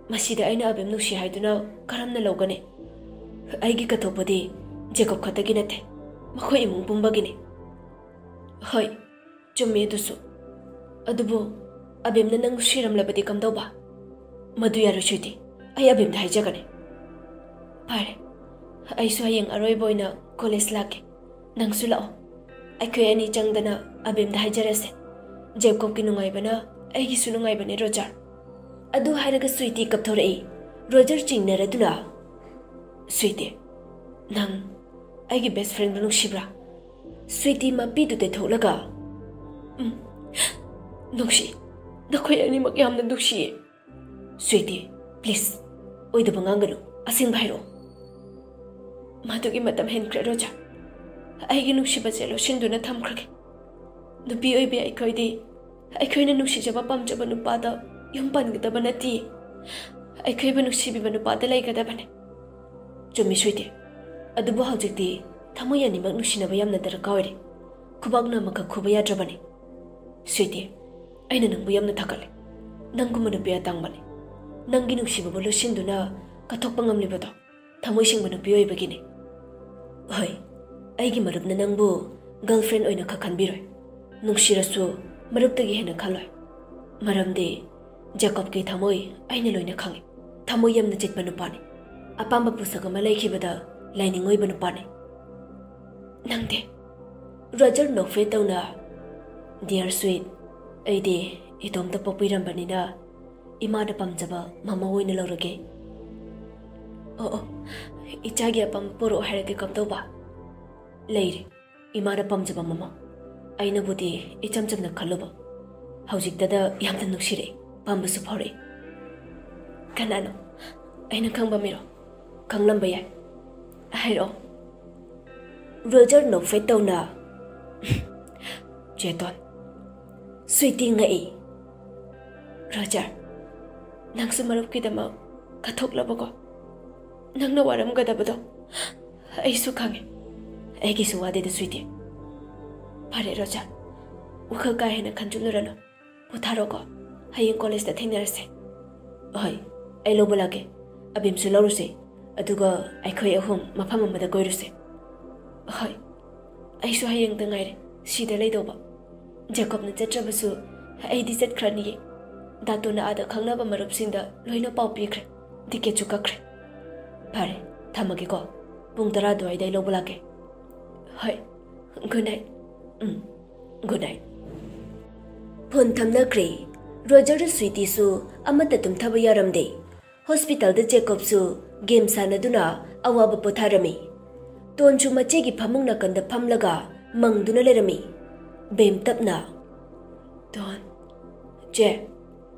ꯃꯁꯤꯗ ꯑꯩꯅ ꯑꯕꯦꯝ ꯅꯨꯡꯁꯤ ꯍꯥꯏꯗꯨꯅ ꯀꯔꯝꯅ ꯂꯧꯒꯅꯤ? ꯑꯩꯒꯤ ꯀꯠꯊꯣꯛꯄꯗꯤ ꯖꯦꯀꯣꯕ ꯈꯛꯇꯒꯤ ꯅꯠꯇꯦ, ꯃꯈꯣꯏ ꯏꯃꯨꯡ ꯄꯨꯝꯕꯒꯤꯅꯤ꯫ ꯍꯣꯏ, ꯆꯨꯝꯃꯤ ꯑꯗꯨꯁꯨ꯫ ꯑꯗꯨꯕꯨ ꯑꯕꯦꯝꯅ ꯅꯪ ꯅꯨꯡꯁꯤꯔꯝꯂꯕꯗꯤ ꯀꯝꯗꯧꯕ? ꯃꯗꯨ ꯌꯥꯔꯣꯏ ꯁ꯭ꯋꯤꯇꯤ, ꯑꯩ ꯑꯕꯦꯝꯗ ꯍꯥꯏꯖꯒꯅꯤ꯫ ꯐꯔꯦ, ꯑꯩꯁꯨ ꯍꯌꯦꯡ ꯑꯔꯣꯏꯕ ꯑꯣꯏꯅ ꯀꯣꯂꯦꯖ ꯂꯥꯛꯀꯦ꯫ ꯅꯪꯁꯨ ꯂꯥꯛꯑꯣ꯫ ꯑꯩꯈꯣꯏ ꯑꯅꯤ ꯆꯪꯗꯅ ꯑꯕꯦꯝꯗ ꯍꯥꯏꯖꯔꯁꯦ꯫ ꯖꯦꯀꯣꯕꯀꯤ ꯅꯨꯡꯉꯥꯏꯕꯅ ꯑꯩꯒꯤꯁꯨ ꯅꯨꯡꯉꯥꯏꯕꯅꯦ, ꯔꯣꯖꯔ꯫ ꯑꯗꯨ ꯍꯥꯏꯔꯒ ꯁ꯭ꯋꯤꯇꯤ ꯀꯞꯊꯣꯔꯛꯏ꯫ ꯔꯣꯖꯔ ꯆꯤꯡꯅꯔꯗꯨꯅ, ꯁ꯭ꯋꯤꯇꯤ, ꯅꯪ ꯑꯩꯒꯤ ꯕꯦꯁ ꯐ꯭ꯔꯦꯟꯕꯨ ꯅꯨꯡꯁꯤꯕ꯭ꯔꯥ? ꯁ꯭ꯋꯤꯇꯤ ꯃꯄꯤꯗꯨ ꯇꯩꯊꯣꯛꯂꯒ, ꯎꯝ, ꯅꯨꯡꯁꯤ꯫ ꯅꯈꯣꯏ ꯑꯅꯤꯃꯛ ꯌꯥꯝꯅ ꯅꯨꯡꯁꯤꯌꯦ꯫ ꯁ꯭ꯋꯤꯇꯤ, ꯄ꯭ꯂꯤꯖ, ꯑꯣꯏꯗꯕ ꯉꯥꯡꯒꯅꯨ, ꯑꯁꯦꯡꯕ ꯍꯥꯏꯔꯛꯑꯣ꯫ ꯃꯗꯨꯒꯤ ꯃꯇꯝ ꯍꯦꯟꯈ꯭ꯔꯦ, ꯔꯣꯖꯔ꯫ ꯑꯩꯒꯤ ꯅꯨꯡꯁꯤꯕꯁꯦ ꯂꯣꯠꯁꯤꯟꯗꯨꯅ ꯊꯝꯈ꯭ꯔꯒꯦ꯫ ꯅꯨꯄꯤ ꯑꯣꯏꯕꯤ ꯑꯩꯈꯣꯏꯗꯤ ꯑꯩꯈꯣꯏꯅ ꯅꯨꯡꯁꯤꯖꯕ ꯄꯥꯝꯖꯕ ꯅꯨꯄꯥꯗ ꯌꯨꯝ ꯄꯥꯟꯒꯗꯕ ꯅꯠꯇꯦ꯫ ꯑꯩꯈꯣꯏꯕꯨ ꯅꯨꯡꯁꯤꯕꯤꯕ ꯅꯨꯄꯥꯗ ꯂꯩꯒꯗꯕꯅꯤ꯫ ꯆꯨꯝꯃꯤ ꯁ꯭ꯋꯤꯇꯤ, ꯑꯗꯨꯕꯨ ꯍꯧꯖꯤꯛꯇꯤ ꯊꯃꯣꯏ ꯑꯅꯤꯃꯛ ꯅꯨꯡꯁꯤꯅꯕ ꯌꯥꯝꯅ ꯗꯔꯀꯥꯔ ꯑꯣꯏꯔꯦ꯫ ꯈꯨꯕꯥꯛꯅ ꯑꯃꯈꯛ ꯈꯨꯕ ꯌꯥꯗ꯭ꯔꯕꯅꯤ꯫ ꯁ꯭ꯋꯤꯇꯤ, ꯑꯩꯅ ꯅꯪꯕꯨ ꯌꯥꯝꯅ ꯊꯥꯒꯠꯂꯦ꯫ ꯅꯪꯒꯨꯝꯕ ꯅꯨꯄꯤ ꯑꯇꯥꯡꯕꯅꯤ꯫ ꯅꯪꯒꯤ ꯅꯨꯡꯁꯤꯕꯕꯨ ꯂꯣꯠꯁꯤꯟꯗꯨꯅ ꯀꯠꯊꯣꯛꯄ ꯉꯝꯂꯤꯕꯗꯣ ꯊꯃꯣꯏ ꯁꯦꯡꯕ ꯅꯨꯄꯤ ꯑꯣꯏꯕꯒꯤꯅꯤ꯫ ꯍꯣꯏ, ꯑꯩꯒꯤ ꯃꯔꯨꯞꯅ ꯅꯪꯕꯨ ꯒꯔꯜꯐ꯭ꯔꯦꯟ ꯑꯣꯏꯅ ꯈꯛ ꯈꯟꯕꯤꯔꯣꯏ꯫ ꯅꯨꯡꯁꯤꯔꯁꯨ ꯃꯔꯨꯞꯇꯒꯤ ꯍꯦꯟꯅ ꯈꯜꯂꯣꯏ꯫ ꯃꯔꯝꯗꯤ ꯖꯦꯀꯣꯕꯀꯤ ꯊꯃꯣꯏ ꯑꯩꯅ ꯂꯣꯏꯅ ꯈꯪꯏ꯫ ꯊꯃꯣꯏ ꯌꯥꯝꯅ ꯆꯤꯠꯄ ꯅꯨꯄꯥꯅꯤ꯫ ꯑꯄꯥꯝꯕ ꯄꯣꯠꯁꯛ ꯑꯃ ꯂꯩꯈꯤꯕꯗ ꯂꯥꯏꯅꯤꯡ ꯑꯣꯏꯕ ꯅꯨꯄꯥꯅꯤ꯫ ꯅꯪꯗꯤ? ꯔꯣꯖꯔ ꯅꯣꯛꯐꯦꯠ ꯇꯧꯅ, "ꯗꯤꯌꯔ ꯁ꯭ꯋꯤꯠ, ꯑꯩꯗꯤ ꯏꯇꯣꯝꯇ ꯄꯣꯛꯄꯤꯔꯝꯕꯅꯤꯅ ꯏꯃꯥꯅ ꯄꯥꯝꯖꯕ ꯃꯃꯧ ꯑꯣꯏꯅ ꯂꯧꯔꯒꯦ꯫" "ꯑꯣ, ꯑꯣ, ꯏꯆꯥꯒꯤ ꯑꯄꯥꯝꯕ ꯄꯨꯔꯛꯑꯣ ꯍꯥꯏꯔꯗꯤ ꯀꯝꯗꯧꯕ?" "ꯂꯩꯔꯦ, ꯏꯃꯥꯅ ꯄꯥꯝꯖꯕ ꯃꯃꯧ꯫ ꯑꯩꯅꯕꯨꯗꯤ ꯏꯆꯝ ꯆꯝꯅ ꯈꯜꯂꯨꯕ, ꯍꯧꯖꯤꯛꯇꯗ ꯌꯥꯝꯅ ꯅꯨꯡꯁꯤꯔꯛꯏ, ꯄꯥꯝꯕꯁꯨ ꯐꯥꯎꯔꯛꯏ꯫" "ꯀꯅꯥꯅꯣ? ꯑꯩꯅ ꯈꯪꯕ ꯃꯤꯔꯣ? ꯈꯪꯂꯝꯕ ꯌꯥꯏ꯫ ꯍꯥꯏꯔꯛꯑꯣ꯫" ꯔꯣꯖꯔ ꯅꯣꯛꯐꯦꯠ ꯇꯧꯅ, "ꯆꯦꯇꯣꯟ꯫" ꯁ꯭ꯋꯤꯇꯤ ꯉꯛꯏ꯫ "ꯔꯣꯖꯔ, ꯅꯪꯁꯨ ꯃꯔꯨꯞꯀꯤꯗꯃꯛ ꯀꯠꯊꯣꯛꯂꯕꯀꯣ? ꯅꯪꯅ ꯋꯥꯔꯝꯒꯗꯕꯗꯣ ꯑꯩꯁꯨ ꯈꯪꯉꯦ꯫" "ꯑꯩꯒꯤꯁꯨ ꯋꯥꯗꯦꯗ ꯁ꯭ꯋꯤꯇꯤ꯫" "ꯐꯔꯦ ꯔꯣꯖꯔ, ꯋꯥꯈꯜ ꯀꯥ ꯍꯦꯟꯅ ꯈꯟꯖꯤꯜꯂꯨꯔꯅꯨ꯫ ꯄꯣꯊꯥꯔꯣꯀꯣ, ꯍꯌꯦꯡ ꯀꯣꯂꯦꯖꯇ ꯊꯦꯡꯅꯔꯁꯦ꯫" "ꯍꯣꯏ, ꯑꯩ ꯂꯧꯕ ꯂꯥꯛꯀꯦ꯫ ꯑꯕꯤꯝꯁꯨ ꯂꯧꯔꯨꯁꯦ, ꯑꯗꯨꯒ ꯑꯩꯈꯣꯏ ꯑꯍꯨꯝ ꯃꯐꯝ ꯑꯃꯗ ꯀꯣꯏꯔꯨꯁꯦ꯫" "ꯍꯣꯏ, ꯑꯩꯁꯨ ꯍꯌꯦꯡꯗ ꯉꯥꯏꯔꯦ ꯁꯤꯗ ꯂꯩꯗꯧꯕ꯫ ꯖꯦꯀꯣꯕꯅ ꯆꯠꯇ꯭ꯔꯕꯁꯨ ꯑꯩꯗꯤ ꯆꯠꯈ꯭ꯔꯅꯤꯌꯦ꯫ ꯗꯥꯇꯣꯅ ꯑꯥꯗ ꯈꯪꯅꯕ ꯃꯔꯨꯞꯁꯤꯡꯗ ꯂꯣꯏꯅ ꯄꯥꯎ ꯄꯤꯈ꯭ꯔꯦ, ꯇꯤꯀꯦꯠꯁꯨ ꯀꯛꯈ꯭ꯔꯦ꯫" "ꯐꯔꯦ, ꯊꯝꯃꯒꯦꯀꯣ꯫ ꯄꯨꯡ ꯇꯔꯥ ꯑꯗꯨꯋꯥꯏꯗ ꯑꯩ ꯂꯧꯕ ꯂꯥꯛꯀꯦ꯫" "ꯍꯣꯏ, ꯒꯨꯗ ꯅꯥꯏꯠ꯫" "ꯎꯝ, ꯒꯨꯗ ꯅꯥꯏꯠ꯫" ꯐꯣꯟ ꯊꯝꯅꯈ꯭ꯔꯦ꯫ ꯔꯣꯖꯔ ꯁ꯭ꯋꯤꯇꯤꯁꯨ ꯑꯃꯠꯇ ꯇꯨꯝꯊꯕ ꯌꯥꯔꯝꯗꯦ꯫ ꯍꯣꯁꯄꯤꯇꯥꯜꯗ ꯖꯦꯀꯣꯕꯁꯨ ꯒꯦꯝ ꯁꯥꯟꯅꯗꯨꯅ ꯑꯋꯥꯕ ꯄꯣꯊꯥꯔꯝꯃꯤ꯫ ꯇꯣꯟꯁꯨ ꯃꯆꯦꯒꯤ ꯐꯃꯨꯡ ꯅꯥꯀꯟꯗ ꯐꯝꯂꯒ ꯃꯪꯗꯨꯅ ꯂꯩꯔꯝꯃꯤ꯫ ꯕꯦꯝ ꯇꯞꯅ, "ꯇꯣꯟ꯫" "ꯆꯦ꯫"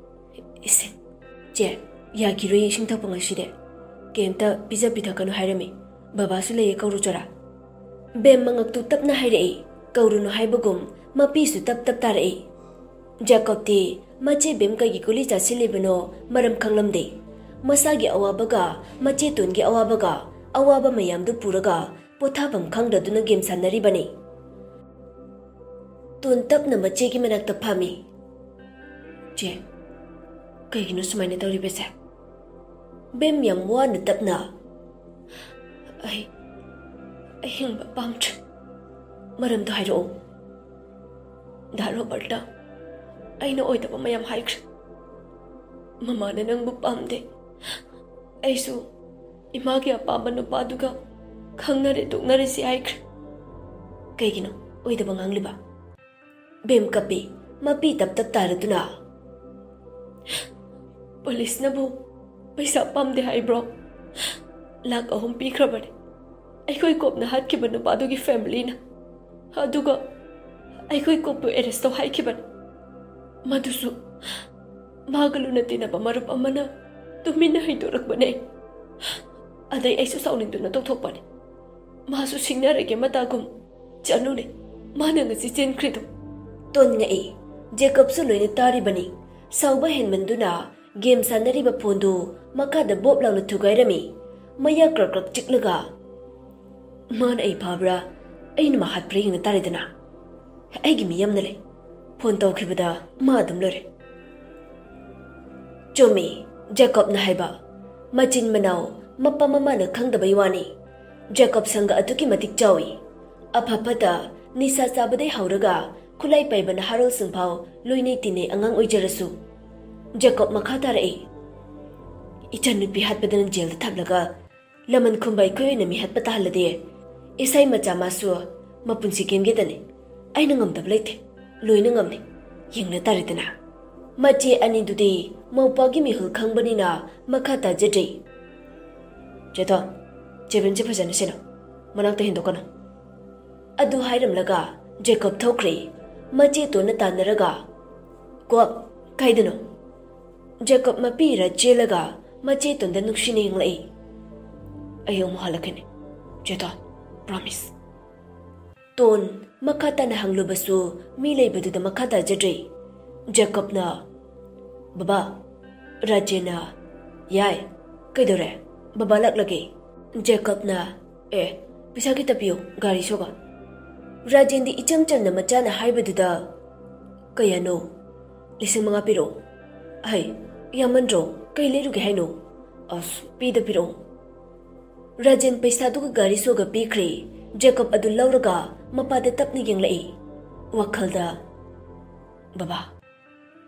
"ꯏꯁꯤꯡ꯫" "ꯆꯦ, ꯌꯥꯈꯤꯔꯣꯏ ꯏꯁꯤꯡ ꯊꯛꯄ ꯉꯁꯤꯗꯤ꯫ ꯀꯩꯝꯇ ꯄꯤꯖ ꯄꯤꯊꯛꯀꯅꯨ ꯍꯥꯏꯔꯝꯃꯤ꯫ ꯕꯕꯥꯁꯨ ꯂꯩꯌꯦ, ꯀꯧꯔꯨꯆꯣꯔꯥ?" ꯕꯦꯝ ꯃꯉꯛꯇꯨ ꯇꯞꯅ ꯍꯥꯏꯔꯛꯏ꯫ ꯀꯧꯔꯨꯅꯨ ꯍꯥꯏꯕꯒꯨꯝ ꯃꯄꯤꯁꯨ ꯇꯞ ꯇꯞ ꯇꯥꯔꯛꯏ꯫ ꯖꯦꯀꯣꯕꯇꯤ ꯃꯆꯦ ꯕꯦꯝ ꯀꯩꯒꯤ ꯒꯨꯂꯤ ꯆꯥꯁꯤꯜꯂꯤꯕꯅꯣ ꯃꯔꯝ ꯈꯪꯂꯝꯗꯦ꯫ ꯃꯁꯥꯒꯤ ꯑꯋꯥꯕꯒ ꯃꯆꯦ ꯇꯣꯟꯒꯤ ꯑꯋꯥꯕꯒ ꯑꯋꯥꯕ ꯃꯌꯥꯝꯗꯨ ꯄꯨꯔꯒ ꯄꯣꯊꯥꯐꯝ ꯈꯪꯗꯗꯨꯅ ꯒꯦꯝ ꯁꯥꯟꯅꯔꯤꯕꯅꯤ꯫ ꯇꯣꯟ ꯇꯞꯅ ꯃꯆꯦꯒꯤ ꯃꯅꯥꯛꯇ ꯐꯝꯃꯤ꯫ "ꯆꯦ, ꯀꯩꯒꯤꯅꯣ ꯁꯨꯃꯥꯏꯅ ꯇꯧꯔꯤꯕꯁꯦ?" ꯕꯦꯝ ꯌꯥꯝ ꯋꯥꯅ ꯇꯞꯅ, "ꯑꯩ, ꯑꯩ ꯍꯤꯡꯕ ꯄꯥꯝꯗ꯭ꯔꯦ꯫ ꯃꯔꯝꯗꯣ ꯍꯥꯏꯔꯛꯑꯣ꯫" "ꯗꯥ ꯔꯣꯕꯔꯠꯅ ꯑꯩꯅ ꯑꯣꯏꯗꯕ ꯃꯌꯥꯝ ꯍꯥꯏꯈ꯭ꯔꯦ꯫ ꯃꯃꯥꯅ ꯅꯪꯕꯨ ꯄꯥꯝꯗꯦ꯫ ꯑꯩꯁꯨ ꯏꯃꯥꯒꯤ ꯑꯄꯥꯝꯕ ꯅꯨꯄꯥꯗꯨꯒ ꯈꯪꯅꯔꯦ ꯇꯣꯛꯅꯔꯁꯤ ꯍꯥꯏꯈ꯭ꯔꯦ꯫" "ꯀꯩꯒꯤꯅꯣ ꯑꯣꯏꯗꯕ ꯉꯥꯡꯂꯤꯕ?" ꯕꯦꯝ ꯀꯞꯄꯤ, ꯃꯄꯤ ꯇꯞ ꯇꯞ ꯇꯥꯔꯗꯨꯅ꯫ "ꯄꯨꯂꯤꯁꯅꯕꯨ ꯄꯩꯁꯥ ꯄꯥꯝꯗꯦ ꯍꯥꯏꯕ꯭ꯔꯣ? ꯂꯥꯛ ꯑꯍꯨꯝ ꯄꯤꯈ꯭ꯔꯕꯅꯤ ꯑꯩꯈꯣꯏ ꯀꯣꯞꯅ ꯍꯥꯠꯈꯤꯕ ꯅꯨꯄꯥꯗꯨꯒꯤ ꯐꯦꯃꯤꯂꯤꯅ꯫ ꯑꯗꯨꯒ ꯑꯩꯈꯣꯏ ꯀꯣꯞꯄꯨ ꯑꯦꯔꯦꯁ ꯇꯧ ꯍꯥꯏꯈꯤꯕꯅꯤ꯫ ꯃꯗꯨꯁꯨ ꯃꯥꯒ ꯂꯨꯅ ꯇꯤꯟꯅꯕ ꯃꯔꯨꯞ ꯑꯃꯅ ꯇꯨꯃꯤꯟꯅ ꯍꯩꯗꯣꯔꯛꯄꯅꯦ꯫ ꯑꯗꯩ ꯑꯩꯁꯨ ꯁꯥꯎꯅꯤꯡꯗꯨꯅ ꯇꯧꯊꯣꯛꯄꯅꯤ꯫ ꯃꯥꯁꯨ ꯁꯤꯡꯅꯔꯒꯦ ꯃꯇꯥꯒꯨꯝ ꯆꯅꯨꯅꯦ ꯃꯥꯅ ꯉꯁꯤ ꯆꯦꯟꯈ꯭ꯔꯤꯗꯣ꯫" ꯇꯣꯟ ꯉꯛꯏ꯫ ꯖꯦꯀꯕꯁꯨ ꯂꯣꯏꯅ ꯇꯥꯔꯤꯕꯅꯤ꯫ ꯁꯥꯎꯕ ꯍꯦꯟꯃꯟꯗꯨꯅ ꯒꯦꯝ ꯁꯥꯟꯅꯔꯤꯕ ꯐꯣꯟꯗꯨ ꯃꯈꯥꯗ ꯕꯣꯞ ꯂꯥꯎꯅ ꯊꯨꯒꯥꯏꯔꯝꯃꯤ꯫ ꯃꯌꯥ ꯀ꯭ꯔꯛ ꯀ꯭ꯔꯛ ꯆꯤꯛꯂꯒ, "ꯃꯥꯅ ꯑꯩ ꯐꯥꯕ꯭ꯔꯥ, ꯑꯩꯅ ꯃꯥ ꯍꯥꯠꯄ꯭ꯔꯥ ꯌꯦꯡꯅ ꯇꯥꯔꯦꯗꯅ꯫ ꯑꯩꯒꯤ ꯃꯤ ꯑꯃꯅ ꯂꯩ꯫ ꯐꯣꯟ ꯇꯧꯈꯤꯕꯗ ꯃꯥ ꯑꯗꯨꯝ ꯂꯣꯏꯔꯦ꯫" ꯆꯨꯝꯃꯤ, ꯖꯦꯀꯣꯕꯅ ꯍꯥꯏꯕ꯫ ꯃꯆꯤꯟ ꯃꯅꯥꯎ ꯃꯄꯥ ꯃꯃꯥꯅ ꯈꯪꯗꯕꯩ ꯋꯥꯅꯤ꯫ ꯖꯦꯀꯣꯕ ꯁꯪꯒ ꯑꯗꯨꯛꯀꯤ ꯃꯇꯤꯛ ꯆꯥꯎꯏ꯫ ꯑꯐ ꯐꯠꯇ, ꯅꯤꯁꯥ ꯆꯥꯕꯗꯩ ꯍꯧꯔꯒ ꯈꯨꯠꯂꯥꯏ ꯄꯥꯏꯕ ꯅꯍꯥꯔꯣꯜꯁꯤꯡ ꯐꯥꯎ ꯂꯣꯏꯅꯩ ꯇꯤꯟꯅꯩ ꯑꯉꯥꯡ ꯑꯣꯏꯖꯔꯁꯨ꯫ ꯖꯦꯀꯣꯕ ꯃꯈꯥ ꯇꯥꯔꯛꯏ, "ꯏꯆꯟꯅꯨꯄꯤ ꯍꯥꯠꯄꯗꯅ ꯖꯦꯜꯗ ꯊꯝꯂꯒ ꯂꯃꯟ ꯈꯨꯝꯕ ꯑꯩꯈꯣꯏ ꯑꯣꯏꯅ ꯃꯤꯍꯠꯄ ꯇꯥꯍꯜꯂꯗꯤ ꯏꯁꯩ ꯃꯆꯥ ꯃꯥꯁꯨ ꯃꯄꯨꯟꯁꯤ ꯀꯦꯝꯒꯦꯗꯅꯤ꯫ ꯑꯩꯅ ꯉꯝꯗꯕ ꯂꯩꯇꯦ, ꯂꯣꯏꯅ ꯉꯝꯅꯤ꯫ ꯌꯦꯡꯅ ꯇꯥꯔꯦꯗꯅ꯫" ꯃꯆꯦ ꯑꯅꯤꯗꯨꯗꯤ ꯃꯧꯄꯥꯒꯤ ꯃꯤꯍꯨꯜ ꯈꯪꯕꯅꯤꯅ ꯃꯈꯥ ꯇꯥꯖꯗ꯭ꯔꯤ꯫ "ꯆꯦꯊꯣꯟ, ꯆꯦꯕꯦꯟꯁꯦ ꯐꯖꯅ ꯁꯦꯟꯅꯧ, ꯃꯅꯥꯛꯇ ꯍꯦꯟꯗꯣꯛꯀꯅꯨ꯫" ꯑꯗꯨ ꯍꯥꯏꯔꯝꯂꯒ ꯖꯦꯀꯣꯕ ꯊꯣꯛꯈ꯭ꯔꯦ꯫ ꯃꯆꯦ ꯇꯣꯟꯅ ꯇꯥꯟꯅꯔꯒ, "ꯀꯣꯞ, ꯀꯥꯏꯗꯅꯣ?" ꯖꯦꯀꯣꯕ ꯃꯄꯤꯔ ꯆꯦꯜꯂꯒ ꯃꯆꯦ ꯇꯣꯟꯗ ꯅꯨꯡꯁꯤꯅ ꯌꯦꯡꯂꯛꯏ꯫ "ꯑꯩ ꯑꯃꯨꯛ ꯍꯜꯂꯛꯀꯅꯤ, ꯆꯦꯊꯣꯟ, ꯄ꯭ꯔꯣꯃꯤꯁ꯫" ꯇꯣꯟ ꯃꯈꯥ ꯇꯥꯅ ꯍꯪꯂꯨꯕꯁꯨ ꯃꯤ ꯂꯩꯕꯗꯨꯗ ꯃꯈꯥ ꯇꯥꯖꯗ꯭ꯔꯦ꯫ ꯖꯦꯀꯣꯕꯅ, "ꯕꯕꯥ, ꯔꯥꯖꯦꯟꯅ, ꯌꯥꯏ, ꯀꯩꯗꯧꯔꯦ? ꯕꯕꯥ ꯂꯥꯛꯂꯒꯦ꯫" ꯖꯦꯀꯣꯕꯅ, "ꯑꯦ, ꯄꯩꯁꯥ ꯈꯤꯇ ꯄꯤꯌꯨ, ꯒꯥꯔꯤ ꯁꯣꯒ꯫" ꯔꯥꯖꯦꯟꯗꯤ ꯏꯆꯝ ꯆꯝꯅ ꯃꯆꯥꯅ ꯍꯥꯏꯕꯗꯨꯗ, "ꯀꯌꯥꯅꯣ?" "ꯂꯤꯁꯤꯡ ꯃꯉꯥ ꯄꯤꯔꯛꯑꯣ꯫" "ꯍꯩ, ꯌꯥꯝꯃꯟꯗ꯭ꯔꯣ? ꯀꯩ ꯂꯩꯔꯨꯒꯦ ꯍꯥꯏꯅꯣ?" "ꯑꯁ, ꯄꯤꯗ ꯄꯤꯔꯛꯑꯣ꯫" ꯔꯥꯖꯦꯟ ꯄꯩꯁꯥꯗꯨꯒ ꯒꯥꯔꯤ ꯁꯣꯒ ꯄꯤꯈ꯭ꯔꯦ꯫ ꯖꯦꯀꯣꯕ ꯑꯗꯨ ꯂꯧꯔꯒ ꯃꯄꯥꯗ ꯇꯞꯅ ꯌꯦꯡꯂꯛꯏ꯫ ꯋꯥꯈꯜꯗ, "ꯕꯕꯥ,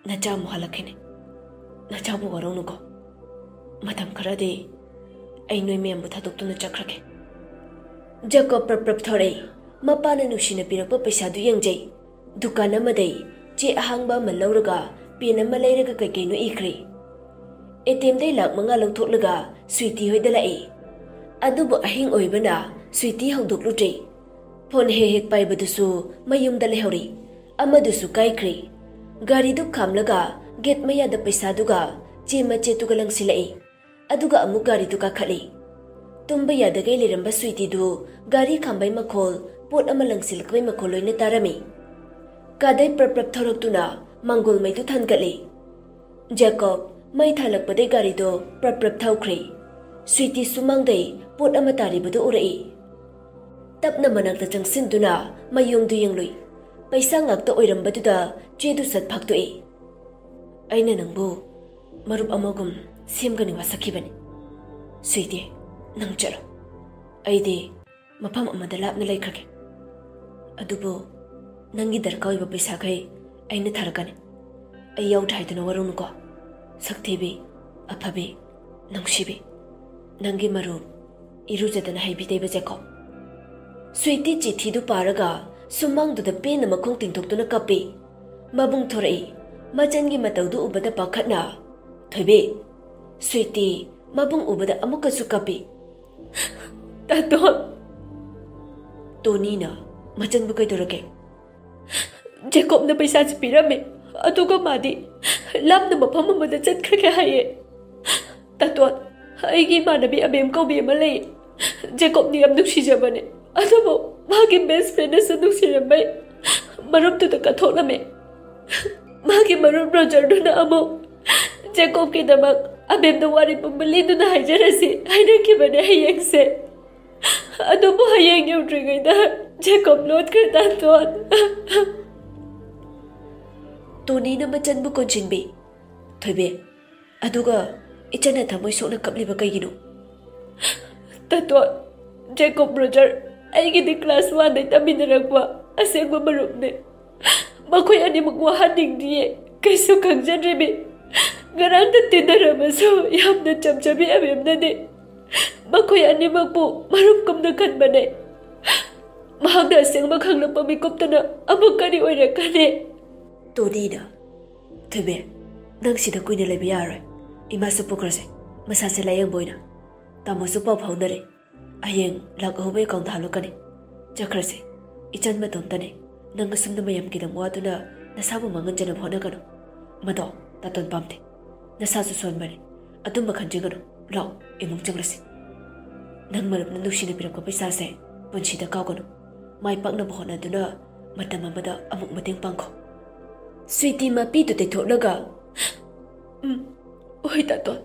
ꯅꯆꯥ ꯑꯃꯨꯛ ꯍꯜꯂꯛꯈꯤꯅꯦ꯫ ꯅꯆꯥꯕꯨ ꯋꯥꯔꯧꯅꯨꯀꯣ꯫ ꯃꯇꯝ ꯈꯔꯗꯤ ꯑꯩ ꯅꯣꯏ ꯃꯌꯥꯝꯕꯨ ꯊꯥꯗꯣꯛꯇꯨꯅ ꯆꯠꯈ꯭ꯔꯒꯦ꯫" ꯖꯦꯀꯣꯕ ꯄ꯭ꯔꯞ ꯄ꯭ꯔꯞ ꯊꯣꯔꯛꯏ꯫ ꯃꯄꯥꯅ ꯅꯨꯡꯁꯤꯅ ꯄꯤꯔꯛꯄ ꯄꯩꯁꯥꯗꯨ ꯌꯦꯡꯖꯩ꯫ ꯗꯨꯀꯥꯟ ꯑꯃꯗꯩ ꯆꯦ ꯑꯍꯥꯡꯕ ꯑꯃ ꯂꯧꯔꯒ ꯄꯦꯟ ꯑꯃ ꯂꯩꯔꯒ ꯀꯩ ꯀꯩꯅꯣ ꯏꯈ꯭ꯔꯦ꯫ ꯑꯦ ꯇꯤ ꯑꯦꯝꯗꯩ ꯂꯥꯛ ꯃꯉꯥ ꯂꯧꯊꯣꯛꯂꯒ ꯁ꯭ꯋꯤꯇꯤ ꯍꯣꯏꯗ ꯂꯥꯛꯏ꯫ ꯑꯗꯨꯕꯨ ꯑꯍꯤꯡ ꯑꯣꯏꯕꯅ ꯁ꯭ꯋꯤꯇꯤ ꯍꯧꯗꯣꯛꯂꯨꯗ꯭ꯔꯦ꯫ ꯐꯣꯟ ꯍꯦꯛ ꯍꯦꯛ ꯄꯥꯏꯕꯗꯨꯁꯨ ꯃꯌꯨꯝꯗ ꯂꯩꯍꯧꯔꯤ꯫ ꯑꯃꯗꯨꯁꯨ ꯀꯥꯏꯈ꯭ꯔꯦ꯫ ꯒꯥꯔꯤꯗꯨ ꯈꯥꯝꯂꯒ ꯒꯦꯠ ꯃꯌꯥꯗ ꯄꯩꯁꯥꯗꯨꯒ ꯆꯦ ꯃꯆꯦꯠꯇꯨꯒ ꯂꯪꯁꯤꯜꯂꯛꯏ꯫ ꯑꯗꯨꯒ ꯑꯃꯨꯛ ꯒꯥꯔꯤꯗꯨ ꯀꯥꯈꯠꯂꯤ꯫ ꯇꯨꯝꯕ ꯌꯥꯗꯒꯩ ꯂꯩꯔꯝꯕ ꯁ꯭ꯋꯤꯇꯤꯗꯨ ꯒꯥꯔꯤ ꯈꯥꯝꯕꯩ ꯃꯈꯣꯜ, ꯄꯣꯠ ꯑꯃ ꯂꯪꯁꯤꯜꯂꯛꯄꯩ ꯃꯈꯣꯜ ꯂꯣꯏꯅ ꯇꯥꯔꯝꯃꯤ꯫ ꯀꯥꯗꯩ ꯄ꯭ꯔꯞ ꯄ꯭ꯔꯞ ꯊꯧꯔꯛꯇꯨꯅ ꯃꯥꯡꯒꯣꯜ ꯃꯩꯗꯨ ꯊꯥꯟꯒꯠꯂꯤ꯫ ꯖꯦꯀꯣꯕ ꯃꯩ ꯊꯥꯜꯂꯛꯄꯗꯩ ꯒꯥꯔꯤꯗꯣ ꯄ꯭ꯔꯞ ꯄ꯭ꯔꯞ ꯊꯧꯈ꯭ꯔꯦ꯫ ꯁ꯭ꯋꯤꯇꯤ ꯁꯨꯃꯥꯡꯗꯩ ꯄꯣꯠ ꯑꯃ ꯇꯥꯔꯤꯕꯗꯨ ꯎꯔꯛꯏ꯫ ꯇꯞꯅ ꯃꯅꯥꯛꯇ ꯆꯪꯁꯤꯟꯗꯨꯅ ꯃꯌꯨꯝꯗꯨ ꯌꯦꯡꯂꯨꯏ꯫ ꯄꯩꯁꯥ ꯉꯥꯛꯇ ꯑꯣꯏꯔꯝꯕꯗꯨꯗ ꯆꯦꯗꯨ ꯁꯠ ꯐꯥꯛꯇꯣꯛꯏ꯫ "ꯑꯩꯅ ꯅꯪꯕꯨ ꯃꯔꯨꯞ ꯑꯃꯒꯨꯝ ꯁꯦꯝꯒꯅꯤ ꯋꯥꯁꯛꯈꯤꯕꯅꯤ꯫ ꯁ꯭ꯋꯤꯇꯤ, ꯅꯪ ꯆꯠꯂꯣ꯫ ꯑꯩꯗꯤ ꯃꯐꯝ ꯑꯃꯗ ꯂꯥꯞꯅ ꯂꯩꯈ꯭ꯔꯒꯦ꯫ ꯑꯗꯨꯕꯨ ꯅꯪꯒꯤ ꯗꯔꯀꯥꯔ ꯑꯣꯏꯕ ꯄꯩꯁꯥꯈꯩ ꯑꯩꯅ ꯊꯥꯔꯛꯀꯅꯤ꯫ ꯑꯩ ꯌꯥꯎꯗ꯭ꯔꯦ ꯍꯥꯏꯗꯨꯅ ꯋꯥꯔꯧꯅꯨꯀꯣ꯫ ꯁꯛꯊꯤꯕꯤ, ꯑꯐꯕꯤ, ꯅꯨꯡꯁꯤꯕꯤ, ꯅꯪꯒꯤ ꯃꯔꯨꯞ, ꯏꯔꯨꯖꯗꯅ ꯍꯩꯕꯤ ꯇꯩꯕ ꯖꯦꯀꯣꯕ꯫" ꯁ꯭ꯋꯤꯇꯤ ꯆꯤꯊꯤꯗꯨ ꯄꯥꯔꯒ ꯁꯨꯃꯥꯡꯗꯨꯗ ꯄꯦꯟꯅ ꯃꯈꯣꯡ ꯇꯤꯡꯊꯣꯛꯇꯨꯅ ꯀꯞꯄꯤ꯫ ꯃꯕꯨꯡ ꯊꯣꯔꯛꯏ꯫ ꯃꯆꯟꯒꯤ ꯃꯇꯧꯗꯨ ꯎꯕꯗ ꯄꯥꯈꯠꯅ, "ꯊꯣꯏꯕꯤ!" ꯁ꯭ꯋꯤꯇꯤ ꯃꯕꯨꯡ ꯎꯕꯗ ꯑꯃꯨꯛꯀꯁꯨ ꯀꯞꯄꯤ꯫ "ꯇꯥꯇꯣꯟ!" ꯇꯣꯅꯤꯅ, "ꯃꯆꯟꯕꯨ ꯀꯩꯗꯧꯔꯒꯦ?" "ꯖꯦꯀꯣꯕꯅ ꯄꯩꯁꯥꯁꯤ ꯄꯤꯔꯝꯃꯦ, ꯑꯗꯨꯒ ꯃꯥꯗꯤ ꯂꯥꯞꯅ ꯃꯐꯝ ꯑꯃꯗ ꯆꯠꯈ꯭ꯔꯒꯦ ꯍꯥꯏꯌꯦ꯫ ꯇꯥꯇꯣꯟ, ꯑꯩꯒꯤ ꯏꯃꯥꯟꯅꯕꯤ ꯑꯕꯦꯝ ꯀꯧꯕꯤ ꯑꯃ ꯂꯩ꯫ ꯖꯦꯀꯣꯕꯅꯤ ꯌꯥꯝ ꯅꯨꯡꯁꯤꯖꯕꯅꯦ, ꯑꯗꯨꯕꯨ ꯃꯥꯒꯤ ꯕꯦꯁ ꯐ꯭ꯔꯦꯟꯅꯁꯨ ꯅꯨꯡꯁꯤꯔꯝꯕꯩ ꯃꯔꯨꯞꯇꯨꯗ ꯀꯠꯊꯣꯛꯂꯝꯃꯦ꯫ ꯃꯥꯒꯤ ꯃꯔꯨꯞ ꯔꯣꯖꯔꯗꯨꯅ ꯑꯃꯨꯛ ꯖꯦꯀꯣꯕꯀꯤꯗꯃꯛ ꯑꯕꯦꯝꯗ ꯋꯥꯔꯤ ꯄꯨꯝꯕ ꯂꯤꯗꯨꯅ ꯍꯥꯏꯖꯔꯁꯤ ꯍꯥꯏꯅꯈꯤꯕꯅꯦ ꯍꯌꯦꯡꯁꯦ꯫ ꯑꯗꯨꯕꯨ ꯍꯌꯦꯡ ꯌꯧꯗ꯭ꯔꯤꯉꯩꯗ ꯖꯦꯀꯣꯕ ꯂꯣꯠꯈ꯭ꯔꯦ, ꯇꯥꯟꯊꯣꯟ꯫ ꯇꯣꯅꯤꯅ ꯃꯆꯟꯕꯨ ꯀꯣꯟꯁꯤꯟꯕꯤ꯫ ꯊꯣꯏꯕꯤ, ꯑꯗꯨꯒ ꯏꯆꯟꯅ ꯊꯃꯣꯏ ꯁꯣꯛꯅ ꯀꯞꯂꯤꯕ ꯀꯩꯒꯤꯅꯣ? ꯇꯥꯇꯣꯟ, ꯖꯦꯀꯣꯕ ꯔꯣꯖꯔ ꯑꯩꯒꯤꯗꯤ ꯀ꯭ꯂꯥꯁ ꯋꯥꯟꯗꯩ ꯇꯝꯃꯤꯟꯅꯔꯛꯄ ꯑꯁꯦꯡꯕ ꯃꯔꯨꯞꯅꯦ꯫ ꯃꯈꯣꯏ ꯑꯅꯤꯃꯛ ꯋꯥꯍꯟꯅꯤꯡꯗꯤꯌꯦ꯫ ꯀꯩꯁꯨ ꯈꯪꯖꯗ꯭ꯔꯤꯕꯤ꯫ ꯉꯔꯥꯡꯗ ꯇꯤꯟꯅꯔꯝꯃꯁꯨ ꯌꯥꯝꯅ ꯆꯝꯖꯕꯤ ꯑꯕꯦꯝꯅꯅꯦ ꯃꯈꯣꯏ ꯑꯅꯤꯃꯛꯄꯨ ꯃꯔꯨꯞ ꯀꯨꯝꯅ ꯈꯟꯕꯅꯦ꯫ ꯃꯍꯥꯛꯅ ꯑꯁꯦꯡꯕ ꯈꯪꯂꯛꯄ ꯃꯤꯀꯨꯞꯇꯅ ꯑꯃꯨꯛ ꯀꯔꯤ ꯑꯣꯏꯔꯛꯀꯅꯤ? ꯇꯣꯅꯤꯅ, ꯊꯣꯏꯕꯤ, ꯅꯪ ꯁꯤꯗ ꯀꯨꯏꯅ ꯂꯩꯕ ꯌꯥꯔꯣꯏ꯫ ꯏꯃꯥꯁꯨ ꯄꯨꯈ꯭ꯔꯁꯦ꯫ ꯃꯁꯥꯁꯦ ꯂꯥꯌꯦꯡꯕ ꯑꯣꯏꯅ꯫ ꯇꯥꯃꯣꯁꯨ ꯄꯥꯎ ꯐꯥꯎꯅꯔꯦ꯫ ꯍꯌꯦꯡ ꯂꯥꯛꯍꯧꯕ ꯑꯦꯀꯥꯎꯟꯗ ꯍꯥꯞꯂꯛꯀꯅꯤ꯫ ꯆꯠꯈ꯭ꯔꯁꯦ꯫ ꯏꯆꯟ ꯃꯇꯣꯝꯇꯅꯦ꯫ ꯅꯪ ꯑꯁꯨꯝꯅ ꯃꯌꯥꯝꯒꯤꯗꯃꯛ ꯋꯥꯗꯨꯅ ꯅꯁꯥꯕꯨ ꯃꯥꯡꯍꯟꯖꯅꯕ ꯍꯣꯠꯅꯒꯅꯨ꯫ ꯃꯗꯣ ꯇꯥꯇꯣꯟ ꯄꯥꯝꯗꯦ꯫ ꯅꯁꯥꯁꯨ ꯁꯣꯟꯕꯅꯤ꯫ ꯑꯗꯨꯝꯕ ꯈꯟꯖꯤꯒꯅꯨ꯫ ꯂꯥꯛꯑꯣ, ꯏꯃꯨꯡ ꯆꯪꯂꯁꯤ꯫ ꯅꯪ ꯃꯔꯨꯞꯅ ꯅꯨꯡꯁꯤꯅ ꯄꯤꯔꯛꯄ ꯄꯩꯁꯥꯁꯦ ꯄꯨꯟꯁꯤꯗ ꯀꯥꯎꯒꯅꯨ꯫ ꯃꯥꯏ ꯄꯥꯛꯅꯕ ꯍꯣꯠꯅꯗꯨꯅ ꯃꯇꯝ ꯑꯃꯗ ꯑꯃꯨꯛ ꯃꯇꯦꯡ ꯄꯥꯡꯈꯣ꯫ ꯁ꯭ꯋꯤꯇꯤ ꯃꯄꯤꯗꯨ ꯇꯩꯊꯣꯛꯂꯒ, "ꯎꯝ, ꯍꯣꯏ, ꯇꯥꯇꯣꯟ꯫"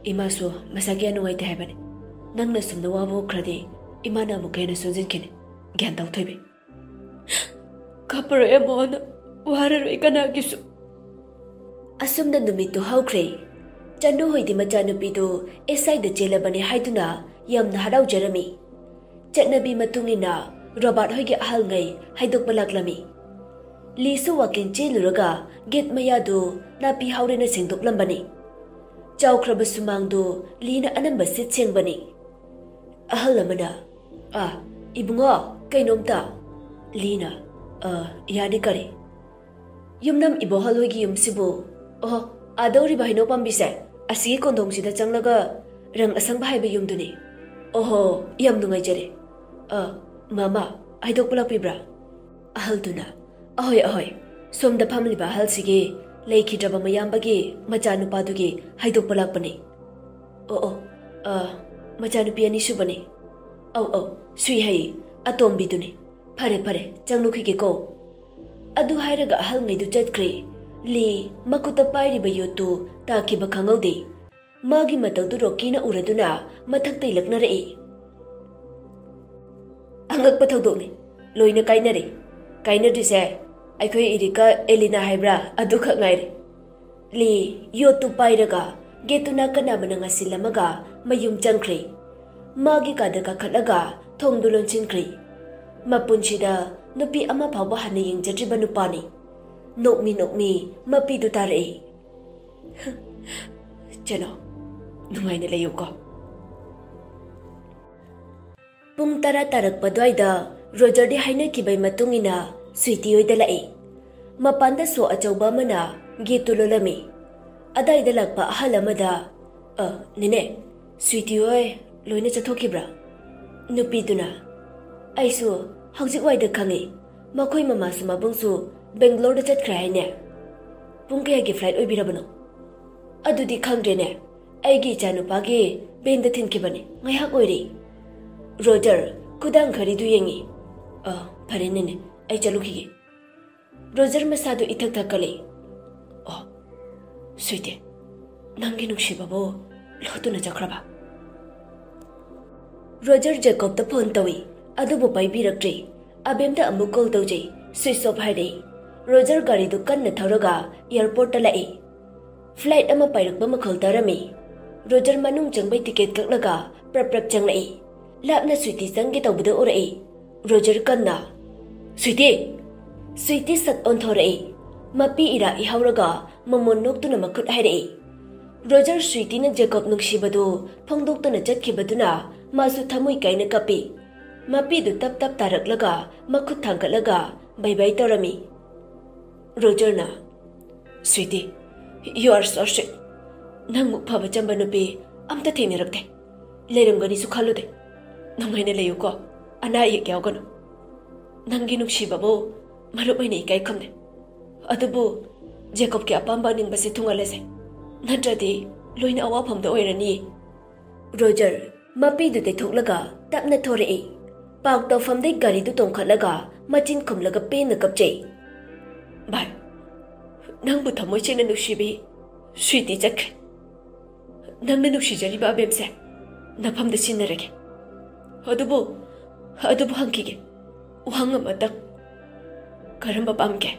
ꯏꯃꯥꯁꯨ ꯃꯁꯥ ꯀꯌꯥ ꯅꯨꯡꯉꯥꯏꯇꯦ ꯍꯥꯏꯕꯅꯤ꯫ ꯅꯪꯅ ꯁꯨꯝꯅ ꯋꯥꯕ ꯎꯈ꯭ꯔꯗꯤ ꯏꯃꯥꯅ ꯑꯃꯨꯛꯀ ꯍꯦꯟꯅ ꯁꯣꯟꯖꯤꯟꯈꯤꯅꯤ꯫ ꯒ꯭ꯌꯥꯟ ꯇꯧ, ꯊꯣꯏꯕꯤ꯫ ꯀꯥꯞꯄꯔꯣꯏ, ꯑꯃꯣꯅ ꯋꯥꯔꯔꯣꯏ ꯀꯅꯥꯒꯤꯁꯨ꯫ ꯑꯁꯨꯝꯅ ꯅꯨꯃꯤꯠꯇꯨ ꯍꯧꯈ꯭ꯔꯦ꯫ ꯆꯅꯨ ꯍꯣꯏꯗꯤ ꯃꯆꯥꯅꯨꯄꯤꯗꯨ ꯑꯦꯁ ꯑꯥꯏꯗ ꯆꯦꯜꯂꯕꯅꯤ ꯍꯥꯏꯗꯨꯅ ꯌꯥꯝꯅ ꯍꯔꯥꯎꯖꯔꯝꯃꯤ꯫ ꯆꯠꯅꯕꯤ ꯃꯇꯨꯡ ꯏꯟꯅ ꯔꯣꯕꯥꯔꯠ ꯍꯣꯏꯒꯤ ꯑꯍꯜꯉꯩ ꯍꯥꯏꯗꯣꯛꯄ ꯂꯥꯛꯂꯝꯃꯤ꯫ ꯂꯤꯁꯨ ꯋꯥꯀꯤꯡ ꯆꯦꯜꯂꯨꯔꯒ ꯒꯦꯠ ꯃꯌꯥꯗꯨ ꯅꯥꯄꯤ ꯍꯧꯔꯦꯅ ꯁꯦꯡꯗꯣꯛꯂꯝꯕꯅꯤ꯫ ꯆꯥꯎꯈ꯭ꯔꯕ ꯁꯨꯃꯥꯡꯗꯨ ꯂꯤꯅ ꯑꯅꯝꯕ ꯁꯤꯠ ꯁꯦꯡꯕꯅꯤ꯫ ꯑꯍꯜ ꯑꯃꯅ, "ꯑꯥ, ꯏꯕꯨꯡꯉꯣ, ꯀꯩꯅꯣꯝꯇ?" ꯂꯤꯅ, "ꯑ, ꯌꯥꯅꯤ, ꯀꯔꯤ?" "ꯌꯨꯝꯅꯝ ꯏꯕꯣꯍꯜ ꯍꯣꯏꯒꯤ ꯌꯨꯝꯁꯤꯕꯨ?" "ꯑꯣꯍꯣ, ꯑꯥꯗꯧꯔꯤꯕ ꯍꯩꯅꯧ ꯄꯥꯝꯕꯤꯁꯦ, ꯑꯁꯤꯒꯤ ꯀꯣꯟꯊꯣꯡꯁꯤꯗ ꯆꯪꯂꯒ ꯔꯪ ꯑꯁꯪꯕ ꯍꯥꯏꯕ ꯌꯨꯝꯗꯨꯅꯤ꯫" "ꯑꯣꯍꯣ, ꯌꯥꯝ ꯅꯨꯡꯉꯥꯏꯖꯔꯦ꯫ ꯑ, ꯃꯃꯥ, ꯍꯥꯏꯗꯣꯛꯄ ꯂꯥꯛꯄꯤꯕ꯭ꯔꯥ?" ꯑꯍꯜꯗꯨꯅ, "ꯑꯍꯣꯏ, ꯑꯍꯣꯏ, ꯁꯣꯝꯗ ꯐꯝꯂꯤꯕ ꯑꯍꯜꯁꯤꯒꯤ ꯂꯩꯈꯤꯗ꯭ꯔꯕ ꯃꯌꯥꯝꯕꯒꯤ ꯃꯆꯥꯅꯨꯄꯥꯗꯨꯒꯤ ꯍꯥꯏꯗꯣꯛꯄ ꯂꯥꯛꯄꯅꯤ꯫" "ꯑꯣ, ꯑꯣ, ꯑ, ꯃꯆꯥꯅꯨꯄꯤ ꯑꯅꯤꯁꯨꯕꯅꯤ꯫" "ꯑꯧ, ꯑꯧ, ꯁꯨꯏꯍꯩ ꯑꯇꯣꯝꯕꯤꯗꯨꯅꯤ꯫ ꯐꯔꯦ, ꯐꯔꯦ, ꯆꯪꯂꯨꯈꯤꯒꯦꯀꯣ꯫" ꯑꯗꯨ ꯍꯥꯏꯔꯒ ꯑꯍꯜꯉꯩꯗꯨ ꯆꯠꯈ꯭ꯔꯦ꯫ ꯂꯤ ꯃꯈꯨꯠꯇ ꯄꯥꯏꯔꯤꯕ ꯌꯣꯠꯇꯨ ꯇꯥꯈꯤꯕ ꯈꯪꯍꯧꯗꯦ꯫ ꯃꯥꯒꯤ ꯃꯇꯧꯗꯨ ꯔꯣꯀꯤꯅ ꯎꯔꯗꯨꯅ ꯃꯊꯛꯇꯩ ꯂꯛꯅꯔꯛꯏ꯫ "ꯑꯉꯛꯄ ꯊꯧꯗꯣꯛꯅꯤ꯫ ꯂꯣꯏꯅ ꯀꯥꯏꯅꯔꯦ꯫ ꯀꯥꯏꯅꯗ꯭ꯔꯤꯁꯦ ꯑꯩꯈꯣꯏ ꯏꯔꯤꯀꯥ ꯑꯦꯂꯤꯅꯥ ꯍꯥꯏꯕ꯭ꯔꯥ, ꯑꯗꯨꯈꯛ ꯉꯥꯏꯔꯦ꯫" ꯂꯤ ꯌꯣꯠꯇꯨ ꯄꯥꯏꯔꯒ ꯒꯦꯠꯇꯨ ꯅꯥꯀꯟ ꯑꯃꯅ ꯉꯥꯁꯤꯜꯂꯝꯃꯒ ꯃꯌꯨꯝ ꯆꯪꯈ꯭ꯔꯦ꯫ ꯃꯥꯒꯤ ꯀꯥꯗ ꯀꯥꯈꯠꯂꯒ ꯊꯣꯡꯗꯨ ꯂꯣꯟꯁꯤꯟꯈ꯭ꯔꯦ꯫ ꯃꯄꯨꯟꯁꯤꯗ ꯅꯨꯄꯤ ꯑꯃ ꯐꯥꯎꯕ ꯍꯟꯅ ꯌꯦꯡꯖꯗ꯭ꯔꯤꯕ ꯅꯨꯄꯥꯅꯤ꯫ ꯅꯣꯛꯃꯤ ꯅꯣꯛꯃꯤ ꯃꯄꯤꯗꯨ ꯇꯥꯔꯛꯏ꯫ "ꯆꯠꯂꯣ, ꯅꯨꯡꯉꯥꯏꯅ ꯂꯩꯌꯨꯀꯣ꯫" ꯄꯨꯡ ꯇꯔꯥ ꯇꯥꯔꯛꯄ ꯑꯗꯨꯋꯥꯏꯗ ꯔꯣꯖꯔꯗꯤ ꯍꯥꯏꯅꯈꯤꯕꯒꯤ ꯃꯇꯨꯡ ꯏꯟꯅ ꯁ꯭ꯋꯤꯇꯤ ꯍꯣꯏꯗ ꯂꯥꯛꯏ꯫ ꯃꯄꯥꯟꯗ ꯁꯣ ꯑꯆꯧꯕ ꯑꯃꯅ ꯒꯦꯠꯇꯨ ꯂꯣꯜꯂꯝꯃꯤ꯫ ꯑꯗꯥꯏꯗ ꯂꯥꯛꯄ ꯑꯍꯜ ꯑꯃꯗ, "ꯑ, ꯅꯦꯅꯦ, ꯁ꯭ꯋꯤꯇꯤ ꯍꯣꯏ ꯂꯣꯏꯅ ꯆꯠꯊꯣꯛꯈꯤꯕ꯭ꯔꯥ?" ꯅꯨꯄꯤꯗꯨꯅ, "ꯑꯩꯁꯨ ꯍꯧꯖꯤꯛ ꯋꯥꯏꯗ ꯈꯪꯉꯤ꯫ ꯃꯈꯣꯏ ꯃꯃꯥꯁꯨ ꯃꯕꯨꯡꯁꯨ ꯕꯦꯡꯒ꯭ꯂꯣꯔꯗ ꯆꯠꯈ꯭ꯔꯦ ꯍꯥꯏꯅꯦ꯫ ꯄꯨꯡ ꯀꯌꯥꯒꯤ ꯐ꯭ꯂꯥꯏꯠ ꯑꯣꯏꯕꯤꯔꯕꯅꯣ?" "ꯑꯗꯨꯗꯤ ꯈꯪꯗ꯭ꯔꯦꯅꯦ꯫ ꯑꯩꯒꯤ ꯏꯆꯥꯅꯨꯄꯥꯒꯤ ꯕꯦꯟꯗ ꯊꯤꯟꯈꯤꯕꯅꯤ, ꯉꯥꯏꯍꯥꯛ ꯑꯣꯏꯔꯦ꯫" ꯔꯣꯖꯔ ꯈꯨꯗꯥꯡ ꯘꯔꯤꯗꯨ ꯌꯦꯡꯉꯤ꯫ "ꯑ, ꯐꯔꯦ ꯅꯦꯅꯦ, ꯑꯩ ꯆꯠꯂꯨꯈꯤꯒꯦ꯫" ꯔꯣꯖꯔ ꯃꯁꯥꯗꯨ ꯏꯊꯛ ꯊꯛꯀꯠꯂꯦ꯫ "ꯑꯣ, ꯁ꯭ꯋꯤꯇꯤ, ꯅꯪꯒꯤ ꯅꯨꯡꯁꯤꯕꯕꯨ ꯂꯣꯠꯇꯨꯅ ꯆꯠꯈ꯭ꯔꯕ?" ꯔꯣꯖꯔ ꯖꯦꯀꯣꯕꯇ ꯐꯣꯟ ꯇꯧꯏ, ꯑꯗꯨꯕꯨ ꯄꯥꯏꯕꯤꯔꯛꯇ꯭ꯔꯦ꯫ ꯑꯕꯦꯝꯗ ꯑꯃꯨꯛ ꯀꯣꯜ ꯇꯧꯖꯩ, ꯁ꯭ꯋꯤꯆ ꯑꯣꯐ ꯍꯥꯏꯔꯛꯏ꯫ ꯔꯣꯖꯔ ꯒꯥꯔꯤꯗꯨ ꯀꯟꯅ ꯊꯧꯔꯒ ꯑꯦꯌꯥꯔꯄꯣꯔꯠꯇ ꯂꯥꯛꯏ꯫ ꯐ꯭ꯂꯥꯏꯠ ꯑꯃ ꯄꯥꯏꯔꯛꯄ ꯃꯈꯣꯜ ꯇꯥꯔꯝꯃꯤ꯫ ꯔꯣꯖꯔ ꯃꯅꯨꯡ ꯆꯪꯕꯩ ꯇꯤꯀꯦꯠ ꯀꯛꯂꯒ ꯄ꯭ꯔꯞ ꯄ꯭ꯔꯞ ꯆꯪꯂꯛꯏ꯫ ꯂꯥꯞꯅ ꯁ꯭ꯋꯤꯇꯤ ꯆꯪꯒꯦ ꯇꯧꯕꯗ ꯎꯔꯛꯏ꯫ ꯔꯣꯖꯔ ꯀꯟꯅ, "ꯁ꯭ꯋꯤꯇꯤ!" ꯁ꯭ꯋꯤꯇꯤ ꯁꯠ ꯑꯣꯟꯊꯣꯔꯛꯏ꯫ ꯃꯄꯤ ꯏꯔꯥ ꯏꯍꯧꯔꯒ ꯃꯃꯣꯟ ꯅꯣꯛꯇꯨꯅ ꯃꯈꯨꯠ ꯍꯥꯏꯔꯛꯏ꯫ ꯔꯣꯖꯔ ꯁ꯭ꯋꯤꯇꯤꯅ ꯖꯦꯀꯣꯕ ꯅꯨꯡꯁꯤꯕꯗꯨ ꯐꯣꯡꯗꯣꯛꯇꯨꯅ ꯆꯠꯈꯤꯕꯗꯨꯅ ꯃꯥꯁꯨ ꯊꯃꯣꯏ ꯀꯥꯏꯅ ꯀꯞꯄꯤ꯫ ꯃꯄꯤꯗꯨ ꯇꯞ ꯇꯞ ꯇꯥꯔꯛꯂꯒ ꯃꯈꯨꯠ ꯊꯥꯡꯒꯠꯂꯒ ꯕꯥꯏ ꯕꯥꯏ ꯇꯧꯔꯝꯃꯤ꯫ ꯔꯣꯖꯔꯅ, "sweetie, you are so sweet꯫ ꯅꯪꯃꯨꯛ ꯐꯕ ꯆꯝꯕ ꯅꯨꯄꯤ ꯑꯝꯇ ꯊꯦꯡꯅꯔꯛꯇꯦ꯫ ꯂꯩꯔꯝꯒꯅꯤꯁꯨ ꯈꯜꯂꯨꯗꯦ꯫ ꯅꯨꯡꯉꯥꯏꯅ ꯂꯩꯌꯨꯀꯣ, ꯑꯅꯥ ꯑꯌꯦꯛ ꯌꯥꯎꯒꯅꯨ꯫ ꯅꯪꯒꯤ ꯅꯨꯡꯁꯤꯕꯕꯨ ꯃꯔꯨꯞ ꯑꯣꯏꯅ ꯏꯀꯥꯏ ꯈꯨꯝꯅꯩ꯫ ꯑꯗꯨꯕꯨ ꯖꯦꯀꯣꯕꯀꯤ ꯑꯄꯥꯝꯕ ꯑꯅꯤꯡꯕꯁꯦ ꯊꯨꯡꯍꯜꯂꯁꯦ, ꯅꯠꯇ꯭ꯔꯗꯤ ꯂꯣꯏꯅ ꯑꯋꯥꯐꯝꯗ ꯑꯣꯏꯔꯅꯤ꯫" ꯔꯣꯖꯔ ꯃꯄꯤꯗꯨ ꯇꯩꯊꯣꯛꯂꯒ ꯇꯞꯅ ꯊꯣꯔꯛꯏ꯫ ꯄꯥꯔꯛ ꯇꯧꯐꯝꯗꯩ ꯒꯥꯔꯤꯗꯨ ꯇꯣꯡꯈꯠꯂꯒ ꯃꯆꯤꯟ ꯈꯨꯝꯂꯒ ꯄꯦꯟꯅ ꯀꯞꯆꯩ꯫ ꯚꯥꯏ, ꯅꯪꯕꯨ ꯊꯃꯣꯏ ꯁꯦꯡꯅ ꯅꯨꯡꯁꯤꯕꯤ ꯁ꯭ꯋꯤꯇꯤ ꯆꯠꯈ꯭ꯔꯦ꯫ ꯅꯪꯅ ꯅꯨꯡꯁꯤꯖꯔꯤꯕ ꯑꯕꯦꯝꯁꯦ ꯅꯐꯝꯗ ꯁꯤꯟꯅꯔꯒꯦ꯫ ꯑꯗꯨꯕꯨ, ꯑꯗꯨꯕꯨ ꯍꯪꯈꯤꯒꯦ, ꯋꯥꯍꯪ ꯑꯃꯇꯪ꯫ ꯀꯔꯝꯕ ꯄꯥꯝꯒꯦ?